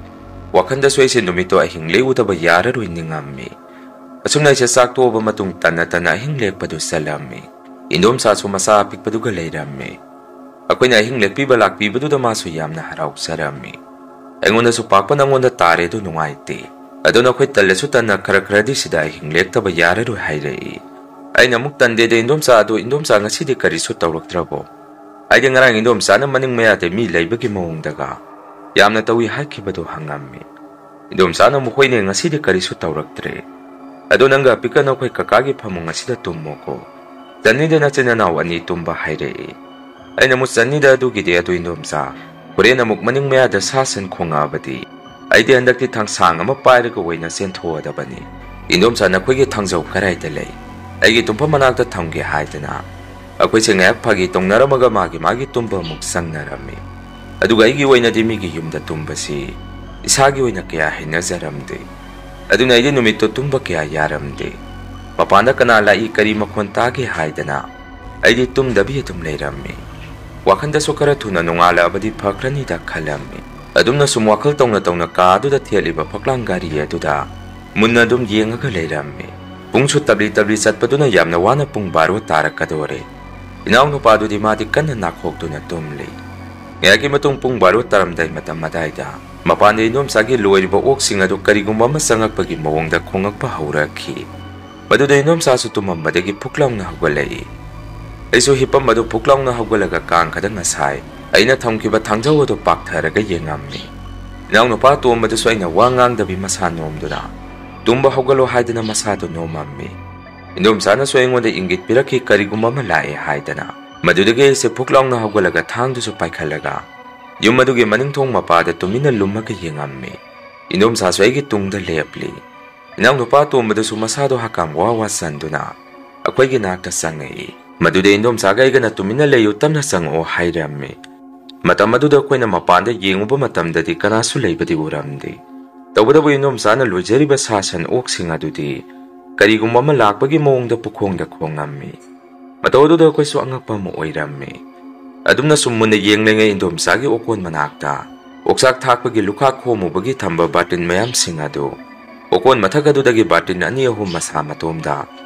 ꯋꯥꯈꯜꯗꯁꯨ ꯑꯩꯁꯦ ꯅꯨꯃꯤꯠꯇꯣ ꯑꯍꯤꯡ ꯂꯦꯛꯎꯗꯕ ꯌꯥꯔꯔꯣꯏ ꯅꯤꯡꯉꯝꯃꯤ꯫ ꯑꯁꯨꯝꯅ ꯑꯩꯁꯦ ꯆꯥꯛ ꯇꯣꯛꯑꯕ ꯃꯇꯨꯡ ꯇꯟꯅ ꯇꯟꯅ ꯑꯍꯤꯡ ꯂꯦꯛꯄꯗꯨ ꯆꯠꯂꯝꯃꯤ꯫ ꯏꯟꯗꯣꯝꯆꯥꯁꯨ ꯃꯆꯥ ꯑꯄꯤꯛꯄꯗꯨꯒ ꯂꯩꯔꯝꯃꯤ꯫ ꯑꯩꯈꯣꯏꯅ ꯑꯍꯤꯡ ꯂꯦꯛꯄꯤꯕ ꯂꯥꯛꯄꯤꯕꯗꯨꯗ ꯃꯥꯁꯨ ꯌꯥꯝꯅ ꯍꯔꯥꯎꯖꯔꯝꯃꯤ꯫ ꯑꯩꯉꯣꯟꯗꯁꯨ "ꯄꯥꯛꯄ ꯅꯪꯉꯣꯟꯗ ꯇꯥꯔꯦ ꯑꯗꯨ ꯅꯨꯡꯉꯥꯏꯇꯦ꯫ ꯑꯗꯣ ꯅꯈꯣꯏ ꯇꯜꯂꯁꯨ ꯇꯟꯅ ꯈꯔ ꯈꯔꯗꯤ ꯁꯤꯗ ꯑꯍꯤꯡ ꯂꯦꯛꯇꯕ ꯌꯥꯔꯔꯣꯏ" ꯍꯥꯏꯔꯛꯏ꯫ ꯑꯩꯅ ꯑꯃꯨꯛ "ꯇꯟꯗꯦꯗ ꯏꯟꯗꯣꯝꯆꯥ, ꯑꯗꯣ ꯏꯟꯗꯣꯝꯆꯥ ꯉꯁꯤꯗꯤ ꯀꯔꯤꯁꯨ ꯇꯧꯔꯛꯇ꯭ꯔꯕꯣ? ꯑꯩꯗꯤ ꯉꯔꯥꯡ ꯏꯟꯗꯣꯝꯆꯥꯅ ꯃꯅꯤꯡ ꯃꯌꯥꯗ ꯃꯤ ꯂꯩꯕꯒꯤ ꯃꯑꯣꯡꯗꯒ ꯌꯥꯝꯅ ꯇꯧꯏ ꯍꯥꯏꯈꯤꯕꯗꯨ" ꯍꯪꯉꯝꯃꯤ꯫ ꯏꯟꯗꯣꯝꯆꯥꯅ ꯑꯃꯨꯛ "ꯍꯣꯏꯅꯦ, ꯉꯁꯤꯗꯤ ꯀꯔꯤꯁꯨ ꯇꯧꯔꯛꯇ꯭ꯔꯦ꯫ ꯑꯗꯣ ꯅꯪꯒ ꯑꯄꯤꯛꯀ ꯅꯈꯣꯏ ꯀꯀꯥꯒꯤ ꯐꯃꯨꯡ ꯑꯁꯤꯗ ꯇꯨꯝꯃꯣꯀꯣ꯫ ꯆꯟꯅꯤꯗ ꯅꯆꯤꯟ ꯅꯅꯥꯎ ꯑꯅꯤ ꯇꯨꯝꯕ" ꯍꯥꯏꯔꯛꯏ꯫ ꯑꯩꯅ ꯑꯃꯨꯛ "ꯆꯟꯅꯤꯗ ꯑꯗꯨꯒꯤꯗꯤ, ꯑꯗꯨ ꯏꯟꯗꯣꯝꯆꯥ, ꯍꯣꯔꯦꯟ ꯑꯃꯨꯛ ꯃꯅꯤꯡ ꯃꯌꯥꯗ ꯁꯥ ꯁꯟ ꯈꯣꯡꯉꯛꯑꯕꯗꯤ ꯑꯩꯗꯤ ꯍꯟꯗꯛꯇꯤ ꯊꯥꯡꯁꯥꯡ ꯑꯃ ꯄꯥꯏꯔꯒ ꯑꯣꯏꯅ ꯆꯦꯟꯊꯣꯛꯑꯗꯕꯅꯤ꯫ ꯏꯟꯗꯣꯝꯆꯥ, ꯅꯈꯣꯏꯒꯤ ꯊꯥꯡꯖꯧ ꯀꯗꯥꯏꯗ ꯂꯩ? ꯑꯩꯒꯤ ꯇꯨꯝꯐꯝ ꯃꯅꯥꯛꯇ ꯊꯝꯒꯦ" ꯍꯥꯏꯗꯅ ꯑꯩꯈꯣꯏꯁꯦ ꯉꯥꯏꯍꯥꯛ ꯐꯥꯒꯤ ꯇꯧꯅꯔꯝꯃꯒ ꯃꯥꯒꯤ ꯃꯥꯒꯤ ꯇꯨꯝꯕ ꯑꯃꯨꯛ ꯆꯪꯅꯔꯝꯃꯤ꯫ ꯑꯗꯨꯒ ꯑꯩꯒꯤ ꯑꯣꯏꯅꯗꯤ ꯃꯤꯒꯤ ꯌꯨꯝꯗ ꯇꯨꯝꯕꯁꯤ ꯏꯁꯥꯒꯤ ꯑꯣꯏꯅ ꯀꯌꯥ ꯍꯩꯅꯖꯔꯝꯗꯦ꯫ ꯑꯗꯨꯅ ꯑꯩꯗꯤ ꯅꯨꯃꯤꯠꯇꯣ ꯇꯨꯝꯕ ꯀꯌꯥ ꯌꯥꯔꯝꯗꯦ꯫ ꯃꯄꯥꯟꯗ ꯀꯅꯥ ꯂꯥꯛꯏ, ꯀꯔꯤ ꯃꯈꯣꯟ ꯇꯥꯒꯦ ꯍꯥꯏꯗꯅ ꯑꯩꯗꯤ ꯇꯨꯝꯗꯕꯤ ꯑꯗꯨꯝ ꯂꯩꯔꯝꯃꯤ꯫ ꯋꯥꯈꯟꯗꯁꯨ ꯈꯔ ꯊꯨꯅ ꯅꯣꯡꯉꯥꯜꯂꯛꯑꯕꯗꯤ ꯐꯈ꯭ꯔꯅꯤꯗ ꯈꯜꯂꯝꯃꯤ꯫ ꯑꯗꯨꯝꯅ ꯁꯨꯝ ꯋꯥꯈꯜ ꯇꯧꯅ ꯇꯧꯅ ꯀꯥ ꯑꯗꯨꯗ ꯊꯦꯠꯂꯤꯕ ꯐꯛꯂꯥꯡ ꯒꯥꯔꯤ ꯑꯗꯨꯗ ꯃꯨꯟꯅ ꯑꯗꯨꯝ ꯌꯦꯡꯉꯒ ꯂꯩꯔꯝꯃꯤ꯫ ꯄꯨꯡꯁꯨ ꯇꯞꯂꯤ ꯇꯞꯂꯤ ꯆꯠꯄꯗꯨꯅ ꯌꯥꯝꯅ ꯋꯥꯅ ꯄꯨꯡ ꯕꯥꯔꯣ ꯇꯥꯔꯛꯀꯗꯣꯔꯦ꯫ ꯏꯅꯥꯎꯅꯨꯄꯥꯗꯨꯗꯤ ꯃꯥꯗꯤ ꯀꯟꯅ ꯅꯥꯈꯣꯛꯇꯨꯅ ꯇꯨꯝꯂꯤ꯫ ꯉꯥꯏꯍꯥꯛꯀꯤ ꯃꯇꯨꯡ ꯄꯨꯡ ꯕꯥꯔꯣ ꯇꯥꯔꯝꯗꯥꯏ ꯃꯇꯝ ꯑꯗꯥꯏꯗ ꯃꯄꯥꯟꯗ ꯏꯟꯗꯣꯝꯆꯥꯒꯤ ꯂꯣꯏꯔꯤꯕ ꯑꯣꯛꯁꯤꯡ ꯑꯗꯨ ꯀꯔꯤꯒꯨꯝꯕ ꯑꯃ ꯆꯪꯉꯛꯄꯒꯤ ꯃꯑꯣꯡꯗ ꯈꯣꯡꯉꯛꯄ ꯍꯧꯔꯛꯈꯤ꯫ ꯃꯗꯨꯗ ꯏꯟꯗꯣꯝꯆꯥꯁꯨ ꯇꯨꯝꯃꯝꯕꯗꯒꯤ ꯐꯨꯛ ꯂꯥꯎꯅ ꯍꯧꯒꯠꯂꯛꯏ꯫ ꯑꯩꯁꯨ ꯍꯤꯞꯄꯝꯕꯗꯨ ꯐꯨꯛ ꯂꯥꯎꯅ ꯍꯧꯒꯠꯂꯒ ꯀꯥꯡꯈꯗ ꯉꯁꯥꯏ ꯑꯩꯅ ꯊꯝꯈꯤꯕ ꯊꯥꯡꯖꯧ ꯑꯗꯨ ꯄꯥꯛꯊꯔꯒ ꯌꯦꯡꯉꯝꯃꯤ꯫ ꯏꯅꯥꯎꯅꯨꯄꯥ ꯑꯇꯣꯝꯕꯗꯨꯁꯨ ꯑꯩꯅ ꯋꯥ ꯉꯥꯡꯗꯕꯤ ꯃꯁꯥ ꯅꯣꯝꯗꯨꯅ ꯇꯨꯝꯕ ꯍꯧꯒꯠꯂꯣ ꯍꯥꯏꯗꯅ ꯃꯁꯥꯗꯨ ꯅꯣꯝꯃꯝꯃꯤ꯫ ꯏꯟꯗꯣꯝꯆꯥꯅꯁꯨ ꯑꯩꯉꯣꯟꯗ ꯏꯪꯒꯤꯠ ꯄꯤꯔꯛꯈꯤ, ꯀꯔꯤꯒꯨꯝꯕ ꯑꯃ ꯂꯥꯛꯑꯦ ꯍꯥꯏꯗꯅ꯫ ꯃꯗꯨꯗꯒꯤ ꯑꯩꯁꯦ ꯐꯨꯛ ꯂꯥꯎꯅ ꯍꯧꯒꯠꯂꯒ ꯊꯥꯡꯗꯨꯁꯨ ꯄꯥꯏꯈꯠꯂꯒ ꯌꯨꯝ ꯑꯗꯨꯒꯤ ꯃꯅꯤꯡ ꯊꯣꯡ ꯃꯄꯥꯗ ꯇꯨꯃꯤꯟꯅ ꯂꯨꯝꯃꯒ ꯌꯦꯡꯉꯝꯃꯤ꯫ ꯏꯟꯗꯣꯝꯆꯥꯁꯨ ꯑꯩꯒꯤ ꯇꯨꯡꯗ ꯂꯦꯞꯂꯤ꯫ ꯏꯅꯥꯎꯅꯨꯄꯥ ꯑꯇꯣꯝꯕꯗꯨꯁꯨ ꯃꯁꯥꯗꯣ ꯍꯀꯥꯝ ꯋꯥ ꯋꯥ ꯆꯟꯗꯨꯅ ꯑꯩꯈꯣꯏꯒꯤ ꯅꯥꯛꯇ ꯆꯪꯉꯛꯏ꯫ ꯃꯗꯨꯗ ꯏꯟꯗꯣꯝꯆꯥꯒ ꯑꯩꯒꯅ "ꯇꯨꯃꯤꯟꯅ ꯂꯩꯌꯨ, ꯇꯞꯅ ꯆꯪꯉꯛꯑꯣ" ꯍꯥꯏꯔꯝꯃꯤ꯫ ꯃꯇꯝ ꯑꯗꯨꯗ ꯑꯩꯈꯣꯏꯅ ꯃꯄꯥꯟꯗ ꯌꯦꯡꯉꯨꯕ ꯃꯇꯝꯗꯗꯤ ꯀꯅꯥꯁꯨ ꯂꯩꯕꯗꯤ ꯎꯔꯝꯗꯦ꯫ ꯇꯧꯕꯇꯕꯨ ꯏꯟꯗꯣꯝꯆꯥꯅ ꯂꯣꯏꯖꯔꯤꯕ ꯁꯥ ꯁꯟ ꯑꯣꯛꯁꯤꯡ ꯑꯗꯨꯗꯤ ꯀꯔꯤꯒꯨꯝꯕ ꯑꯃ ꯂꯥꯛꯄꯒꯤ ꯃꯑꯣꯡꯗ ꯄꯨꯈꯣꯡꯗ ꯈꯣꯡꯉꯝꯃꯤ꯫ ꯃꯇꯧ ꯑꯗꯨꯗ ꯑꯩꯈꯣꯏꯁꯨ ꯑꯉꯛꯄ ꯑꯃ ꯑꯣꯏꯔꯝꯃꯤ꯫ ꯑꯗꯨꯝꯅ ꯁꯨꯝ ꯃꯨꯟꯅ ꯌꯦꯡꯂꯤꯉꯩ ꯏꯟꯗꯣꯝꯆꯥꯒꯤ ꯑꯣꯀꯣꯟ ꯃꯅꯥꯛꯇ ꯑꯣꯛꯆꯥꯛ ꯊꯥꯛꯄꯒꯤ ꯂꯨꯈꯥꯛ ꯈꯣꯝꯃꯨꯕꯒꯤ ꯊꯝꯕ ꯕꯥꯔꯇꯤꯟ ꯃꯌꯥꯝꯁꯤꯡ ꯑꯗꯨ ꯑꯣꯀꯣꯟ ꯃꯊꯛ ꯑꯗꯨꯗꯒꯤ ꯕꯥꯔꯇꯤꯟ ꯑꯅꯤ ꯑꯍꯨꯝ ꯃꯁꯥ ꯃꯇꯣꯝꯗ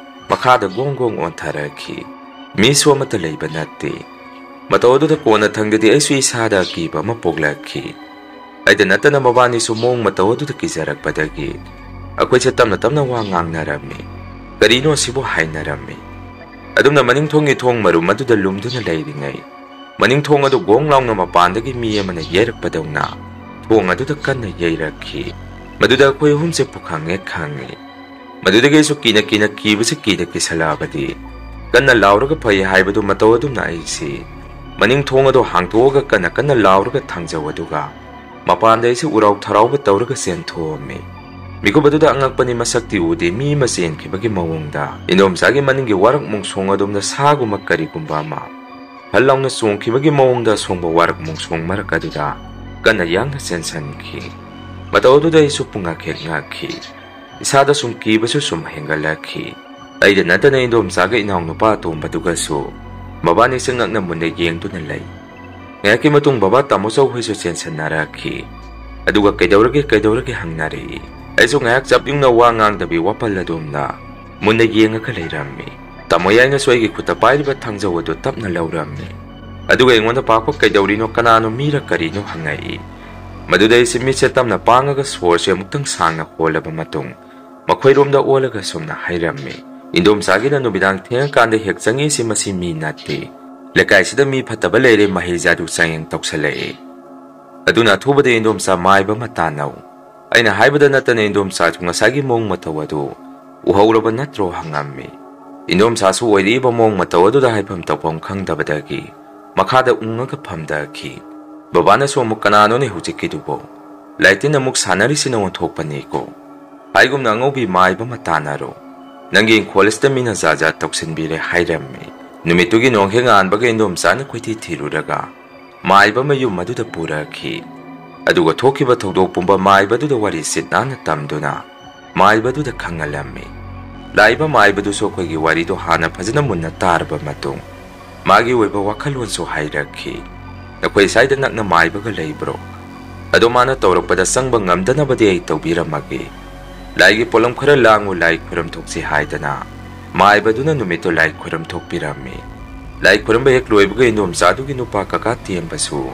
ꯃꯈꯥꯗ ꯒꯣꯡ ꯒꯣꯡ ꯑꯣꯟꯊꯔꯛꯈꯤ꯫ ꯃꯤꯁꯨ ꯑꯃꯠꯇ ꯂꯩꯕ ꯅꯠꯇꯦ꯫ ꯃꯇꯧ ꯑꯗꯨꯗ ꯀꯣꯟꯅ ꯊꯪꯗꯗꯤ ꯑꯩꯁꯨ ꯏꯁꯥꯗ ꯑꯀꯤꯕ ꯑꯃ ꯄꯣꯛꯂꯛꯈꯤ꯫ ꯑꯩꯗ ꯅꯠꯇꯅ ꯃꯕꯥꯅꯤꯁꯨ ꯃꯑꯣꯡ ꯃꯇꯧ ꯑꯗꯨꯗ ꯀꯤꯖꯔꯛꯄꯗꯒꯤ ꯑꯩꯈꯣꯏꯁꯦ ꯇꯞꯅ ꯇꯞꯅ ꯋꯥ ꯉꯥꯡꯅꯔꯝꯃꯤ꯫ ꯀꯔꯤꯅꯣ ꯑꯁꯤꯕꯨ ꯍꯥꯏꯅꯔꯝꯃꯤ꯫ ꯑꯗꯨꯝꯅ ꯃꯅꯤꯡ ꯊꯣꯡꯒꯤ ꯊꯣꯡ ꯃꯔꯨꯝ ꯑꯗꯨꯗ ꯂꯨꯝꯗꯨꯅ ꯂꯩꯔꯤꯉꯩ, ꯃꯅꯤꯡ ꯊꯣꯡ ꯑꯗꯨ ꯒꯣꯡ ꯂꯥꯎꯅ ꯃꯄꯥꯟꯗꯒꯤ ꯃꯤ ꯑꯃꯅ ꯌꯩꯔꯛꯄꯗꯧꯅ ꯊꯣꯡ ꯑꯗꯨꯗ ꯀꯟꯅ ꯌꯩꯔꯛꯈꯤ꯫ ꯃꯗꯨꯗ ꯑꯩꯈꯣꯏ ꯑꯍꯨꯝꯁꯦ ꯄꯨꯈꯪ ꯍꯦꯛ ꯈꯪꯉꯤ꯫ ꯃꯗꯨꯗꯒꯤ ꯑꯩꯁꯨ ꯀꯤꯅ ꯀꯤꯅ ꯀꯤꯕꯁꯤ ꯀꯤꯗ ꯀꯤꯁꯜꯂꯛꯑꯕꯗꯤ ꯀꯟꯅ ꯂꯥꯎꯔꯒ ꯐꯩ ꯍꯥꯏꯕꯗꯨ ꯃꯇꯧ ꯑꯗꯨꯝꯅ ꯑꯩꯁꯤ ꯃꯅꯤꯡ ꯊꯣꯡ ꯑꯗꯨ ꯍꯥꯡꯇꯣꯛꯑꯒ ꯀꯟꯅ ꯀꯟꯅ ꯂꯥꯎꯔꯒ ꯊꯥꯡꯖꯧ ꯑꯗꯨꯒ ꯃꯄꯥꯟꯗ ꯑꯩꯁꯤ ꯎꯔꯥꯎ ꯊꯔꯥꯎꯕ ꯇꯧꯔꯒ ꯆꯦꯟꯊꯣꯛꯑꯝꯃꯤ꯫ ꯃꯤꯀꯨꯞ ꯑꯗꯨꯗ ꯑꯉꯛꯄꯅꯤ, ꯃꯁꯛꯇꯤ ꯎꯗꯦ, ꯃꯤ ꯑꯃ ꯆꯦꯟꯈꯤꯕꯒꯤ ꯃꯑꯣꯡꯗ ꯏꯟꯗꯣꯝꯆꯥꯒꯤ ꯃꯅꯤꯡꯒꯤ ꯋꯥꯔꯛ ꯃꯣꯡꯁꯣꯡ ꯑꯗꯣꯝꯗ ꯁꯥꯒꯨꯝꯕ ꯀꯔꯤꯒꯨꯝꯕ ꯑꯃ ꯍꯜ ꯂꯥꯎꯅ ꯆꯣꯡꯈꯤꯕꯒꯤ ꯃꯑꯣꯡꯗ ꯑꯁꯣꯡꯕ ꯋꯥꯔꯛ ꯃꯣꯡꯁꯣꯡ ꯃꯔꯛ ꯑꯗꯨꯗ ꯀꯟꯅ ꯌꯥꯡꯅ ꯆꯦꯟꯁꯤꯟꯈꯤ꯫ ꯃꯇꯧ ꯑꯗꯨꯗ ꯑꯩꯁꯨ ꯄꯨꯡꯉꯛ ꯍꯦꯛ ꯉꯛꯈꯤ꯫ ꯏꯁꯥꯗ ꯁꯨꯝ ꯀꯤꯕꯁꯨ ꯁꯨꯝ ꯍꯦꯟꯒꯠꯂꯛꯈꯤ꯫ ꯑꯩꯗ ꯅꯠꯇꯅ ꯏꯟꯗꯣꯝꯆꯥꯒ ꯏꯅꯥꯎꯅꯨꯄꯥ ꯑꯇꯣꯝꯕꯗꯨꯒꯁꯨ ꯃꯕꯥꯅꯤꯁꯦ ꯉꯛꯅ ꯃꯨꯟꯅ ꯌꯦꯡꯗꯨꯅ ꯂꯩ꯫ ꯉꯥꯏꯍꯥꯛꯀꯤ ꯃꯇꯨꯡ ꯕꯕꯥ ꯇꯥꯃꯣ ꯆꯧ ꯍꯣꯏꯁꯨ ꯆꯦꯟꯁꯟꯅꯔꯛꯈꯤ꯫ ꯑꯗꯨꯒ "ꯀꯩꯗꯧꯔꯒꯦ, ꯀꯩꯗꯧꯔꯒꯦ?" ꯍꯪꯅꯔꯛꯏ꯫ ꯑꯩꯁꯨ ꯉꯥꯏꯍꯥꯛ ꯆꯞ ꯌꯨꯡꯅ ꯋꯥ ꯉꯥꯡꯗꯕꯤ ꯋꯥꯄꯜ ꯑꯗꯨꯝꯅ ꯃꯨꯟꯅ ꯌꯦꯡꯉꯒ ꯂꯩꯔꯝꯃꯤ꯫ ꯇꯥꯃꯣ ꯌꯥꯏꯅꯁꯨ ꯑꯩꯒꯤ ꯈꯨꯠꯇ ꯄꯥꯏꯔꯤꯕ ꯊꯥꯡꯖꯧ ꯑꯗꯨ ꯇꯞꯅ ꯂꯧꯔꯝꯃꯤ꯫ ꯑꯗꯨꯒ ꯑꯩꯉꯣꯟꯗ ꯄꯥꯛꯄ "ꯀꯩꯗꯧꯔꯤꯅꯣ, ꯀꯅꯥꯅꯣ, ꯃꯤꯔ ꯀꯔꯤꯅꯣ?" ꯍꯪꯉꯛꯏ꯫ ꯃꯗꯨꯗ ꯑꯩꯁꯦ ꯃꯤꯠꯁꯦ ꯇꯞꯅ ꯄꯥꯡꯉꯒ ꯁꯣꯔꯁꯦ ꯑꯃꯨꯛꯇꯪ ꯁꯥꯡꯅ ꯍꯣꯜꯂꯕ ꯃꯇꯨꯡ ꯃꯈꯣꯏꯔꯣꯝꯗ ꯑꯣꯜꯂꯒ ꯁꯨꯝꯅ ꯍꯥꯏꯔꯝꯃꯤ, "ꯏꯟꯗꯣꯝꯆꯥꯒꯤꯅ ꯅꯨꯃꯤꯗꯥꯡ ꯊꯦꯡꯉꯀꯥꯟꯗ ꯍꯦꯛ ꯆꯪꯉꯛꯏꯁꯤ ꯃꯁꯤ ꯃꯤ ꯅꯠꯇꯦ꯫ ꯂꯩꯀꯥꯏꯁꯤꯗ ꯃꯤ ꯐꯠꯇꯕ ꯂꯩꯔꯦ, ꯃꯍꯩ ꯖꯥꯗꯨ ꯆꯥꯡꯌꯦꯡ ꯇꯧꯁꯜꯂꯛꯑꯦ꯫ ꯑꯗꯨꯅ ꯑꯊꯨꯕꯗ ꯏꯟꯗꯣꯝꯆꯥ ꯃꯥꯏꯕ ꯑꯃ ꯇꯥꯟꯅꯧ꯫" ꯑꯩꯅ ꯍꯥꯏꯕꯗ ꯅꯠꯇꯅ ꯏꯟꯗꯣꯝꯆꯥꯁꯨ ꯉꯁꯥꯏꯒꯤ ꯃꯑꯣꯡ ꯃꯇꯧ ꯑꯗꯨ ꯎꯍꯧꯔꯕ ꯅꯠꯇ꯭ꯔꯣ ꯍꯪꯉꯝꯃꯤ꯫ ꯏꯟꯗꯣꯝꯆꯥꯁꯨ ꯑꯣꯏꯔꯛꯏꯕ ꯃꯑꯣꯡ ꯃꯇꯧ ꯑꯗꯨꯗ ꯍꯥꯏꯐꯝ ꯇꯧꯐꯝ ꯈꯪꯗꯕꯗꯒꯤ ꯃꯈꯥꯗ ꯎꯪꯉꯒ ꯐꯝꯊꯈꯤ꯫ ꯕꯕꯥꯅꯁꯨ ꯑꯃꯨꯛ, "ꯀꯅꯥꯅꯣꯅꯦ ꯍꯧꯖꯤꯛꯀꯤꯗꯨꯕꯣ? ꯂꯥꯏꯇꯤꯟ ꯑꯃꯨꯛ ꯁꯥꯟꯅꯔꯤꯁꯤꯅ ꯑꯣꯟꯊꯣꯛꯄꯅꯤꯀꯣ꯫ ꯍꯥꯏꯒꯨꯝꯅ ꯑꯉꯧꯕꯤ ꯃꯥꯏꯕ ꯑꯃ ꯇꯥꯟꯅꯔꯣ꯫ ꯅꯪꯒꯤ ꯏꯪꯈꯣꯜ ꯑꯁꯤꯗ ꯃꯤꯅ ꯖꯥꯠ ꯖꯥꯠ ꯇꯧꯁꯤꯟꯕꯤꯔꯦ" ꯍꯥꯏꯔꯝꯃꯤ꯫ ꯅꯨꯃꯤꯠꯇꯨꯒꯤ ꯅꯣꯡꯈꯦ ꯉꯥꯟꯕꯒ ꯏꯟꯗꯣꯝꯆꯥꯅ ꯀꯣꯏꯊꯤ ꯊꯤꯔꯨꯔꯒ ꯃꯥꯏꯕ ꯃꯌꯨꯝ ꯑꯗꯨꯗ ꯄꯨꯔꯛꯈꯤ꯫ ꯑꯗꯨꯒ ꯊꯣꯛꯈꯤꯕ ꯊꯧꯗꯣꯛ ꯄꯨꯝꯕ ꯃꯥꯏꯕꯗꯨꯗ ꯋꯥꯔꯤ ꯁꯤꯠ ꯅꯥꯟꯅ ꯇꯝꯗꯨꯅ ꯃꯥꯏꯕꯗꯨꯗ ꯈꯪꯍꯜꯂꯝꯃꯤ꯫ ꯂꯥꯛꯏꯕ ꯃꯥꯏꯕꯗꯨꯁꯨ ꯑꯩꯈꯣꯏꯒꯤ ꯋꯥꯔꯤꯗꯣ ꯍꯥꯟꯅ ꯐꯖꯅ ꯃꯨꯟꯅ ꯇꯥꯔꯕ ꯃꯇꯨꯡ ꯃꯥꯒꯤ ꯑꯣꯏꯕ ꯋꯥꯈꯜꯂꯣꯟꯁꯨ ꯍꯥꯏꯔꯛꯈꯤ꯫ "ꯅꯈꯣꯏ ꯁ꯭ꯋꯥꯏꯗ ꯅꯛꯅ ꯃꯥꯏꯕꯒ ꯂꯩꯕ꯭ꯔꯣ? ꯑꯗꯣ ꯃꯥꯅ ꯇꯧꯔꯛꯄꯗ ꯆꯪꯕ ꯉꯝꯗꯅꯕꯗꯤ ꯑꯩ ꯇꯧꯕꯤꯔꯝꯃꯒꯦ꯫ ꯂꯥꯏꯒꯤ ꯄꯣꯠꯂꯝ ꯈꯔ ꯂꯥꯡꯉꯨ, ꯂꯥꯏ ꯈꯨꯔꯝ ꯊꯣꯛꯁꯤ" ꯍꯥꯏꯗꯅ ꯃꯥꯏꯕꯗꯨꯅ ꯅꯨꯃꯤꯠꯇꯨ ꯂꯥꯏ ꯈꯨꯔꯝ ꯊꯣꯛꯄꯤꯔꯝꯃꯤ꯫ ꯂꯥꯏ ꯈꯨꯔꯝꯕ ꯍꯦꯛ ꯂꯣꯏꯕꯒ ꯏꯟꯗꯣꯝꯆꯥꯗꯨꯒꯤ ꯅꯨꯄꯥ ꯀꯀꯥ ꯇꯦꯝꯕꯁꯨ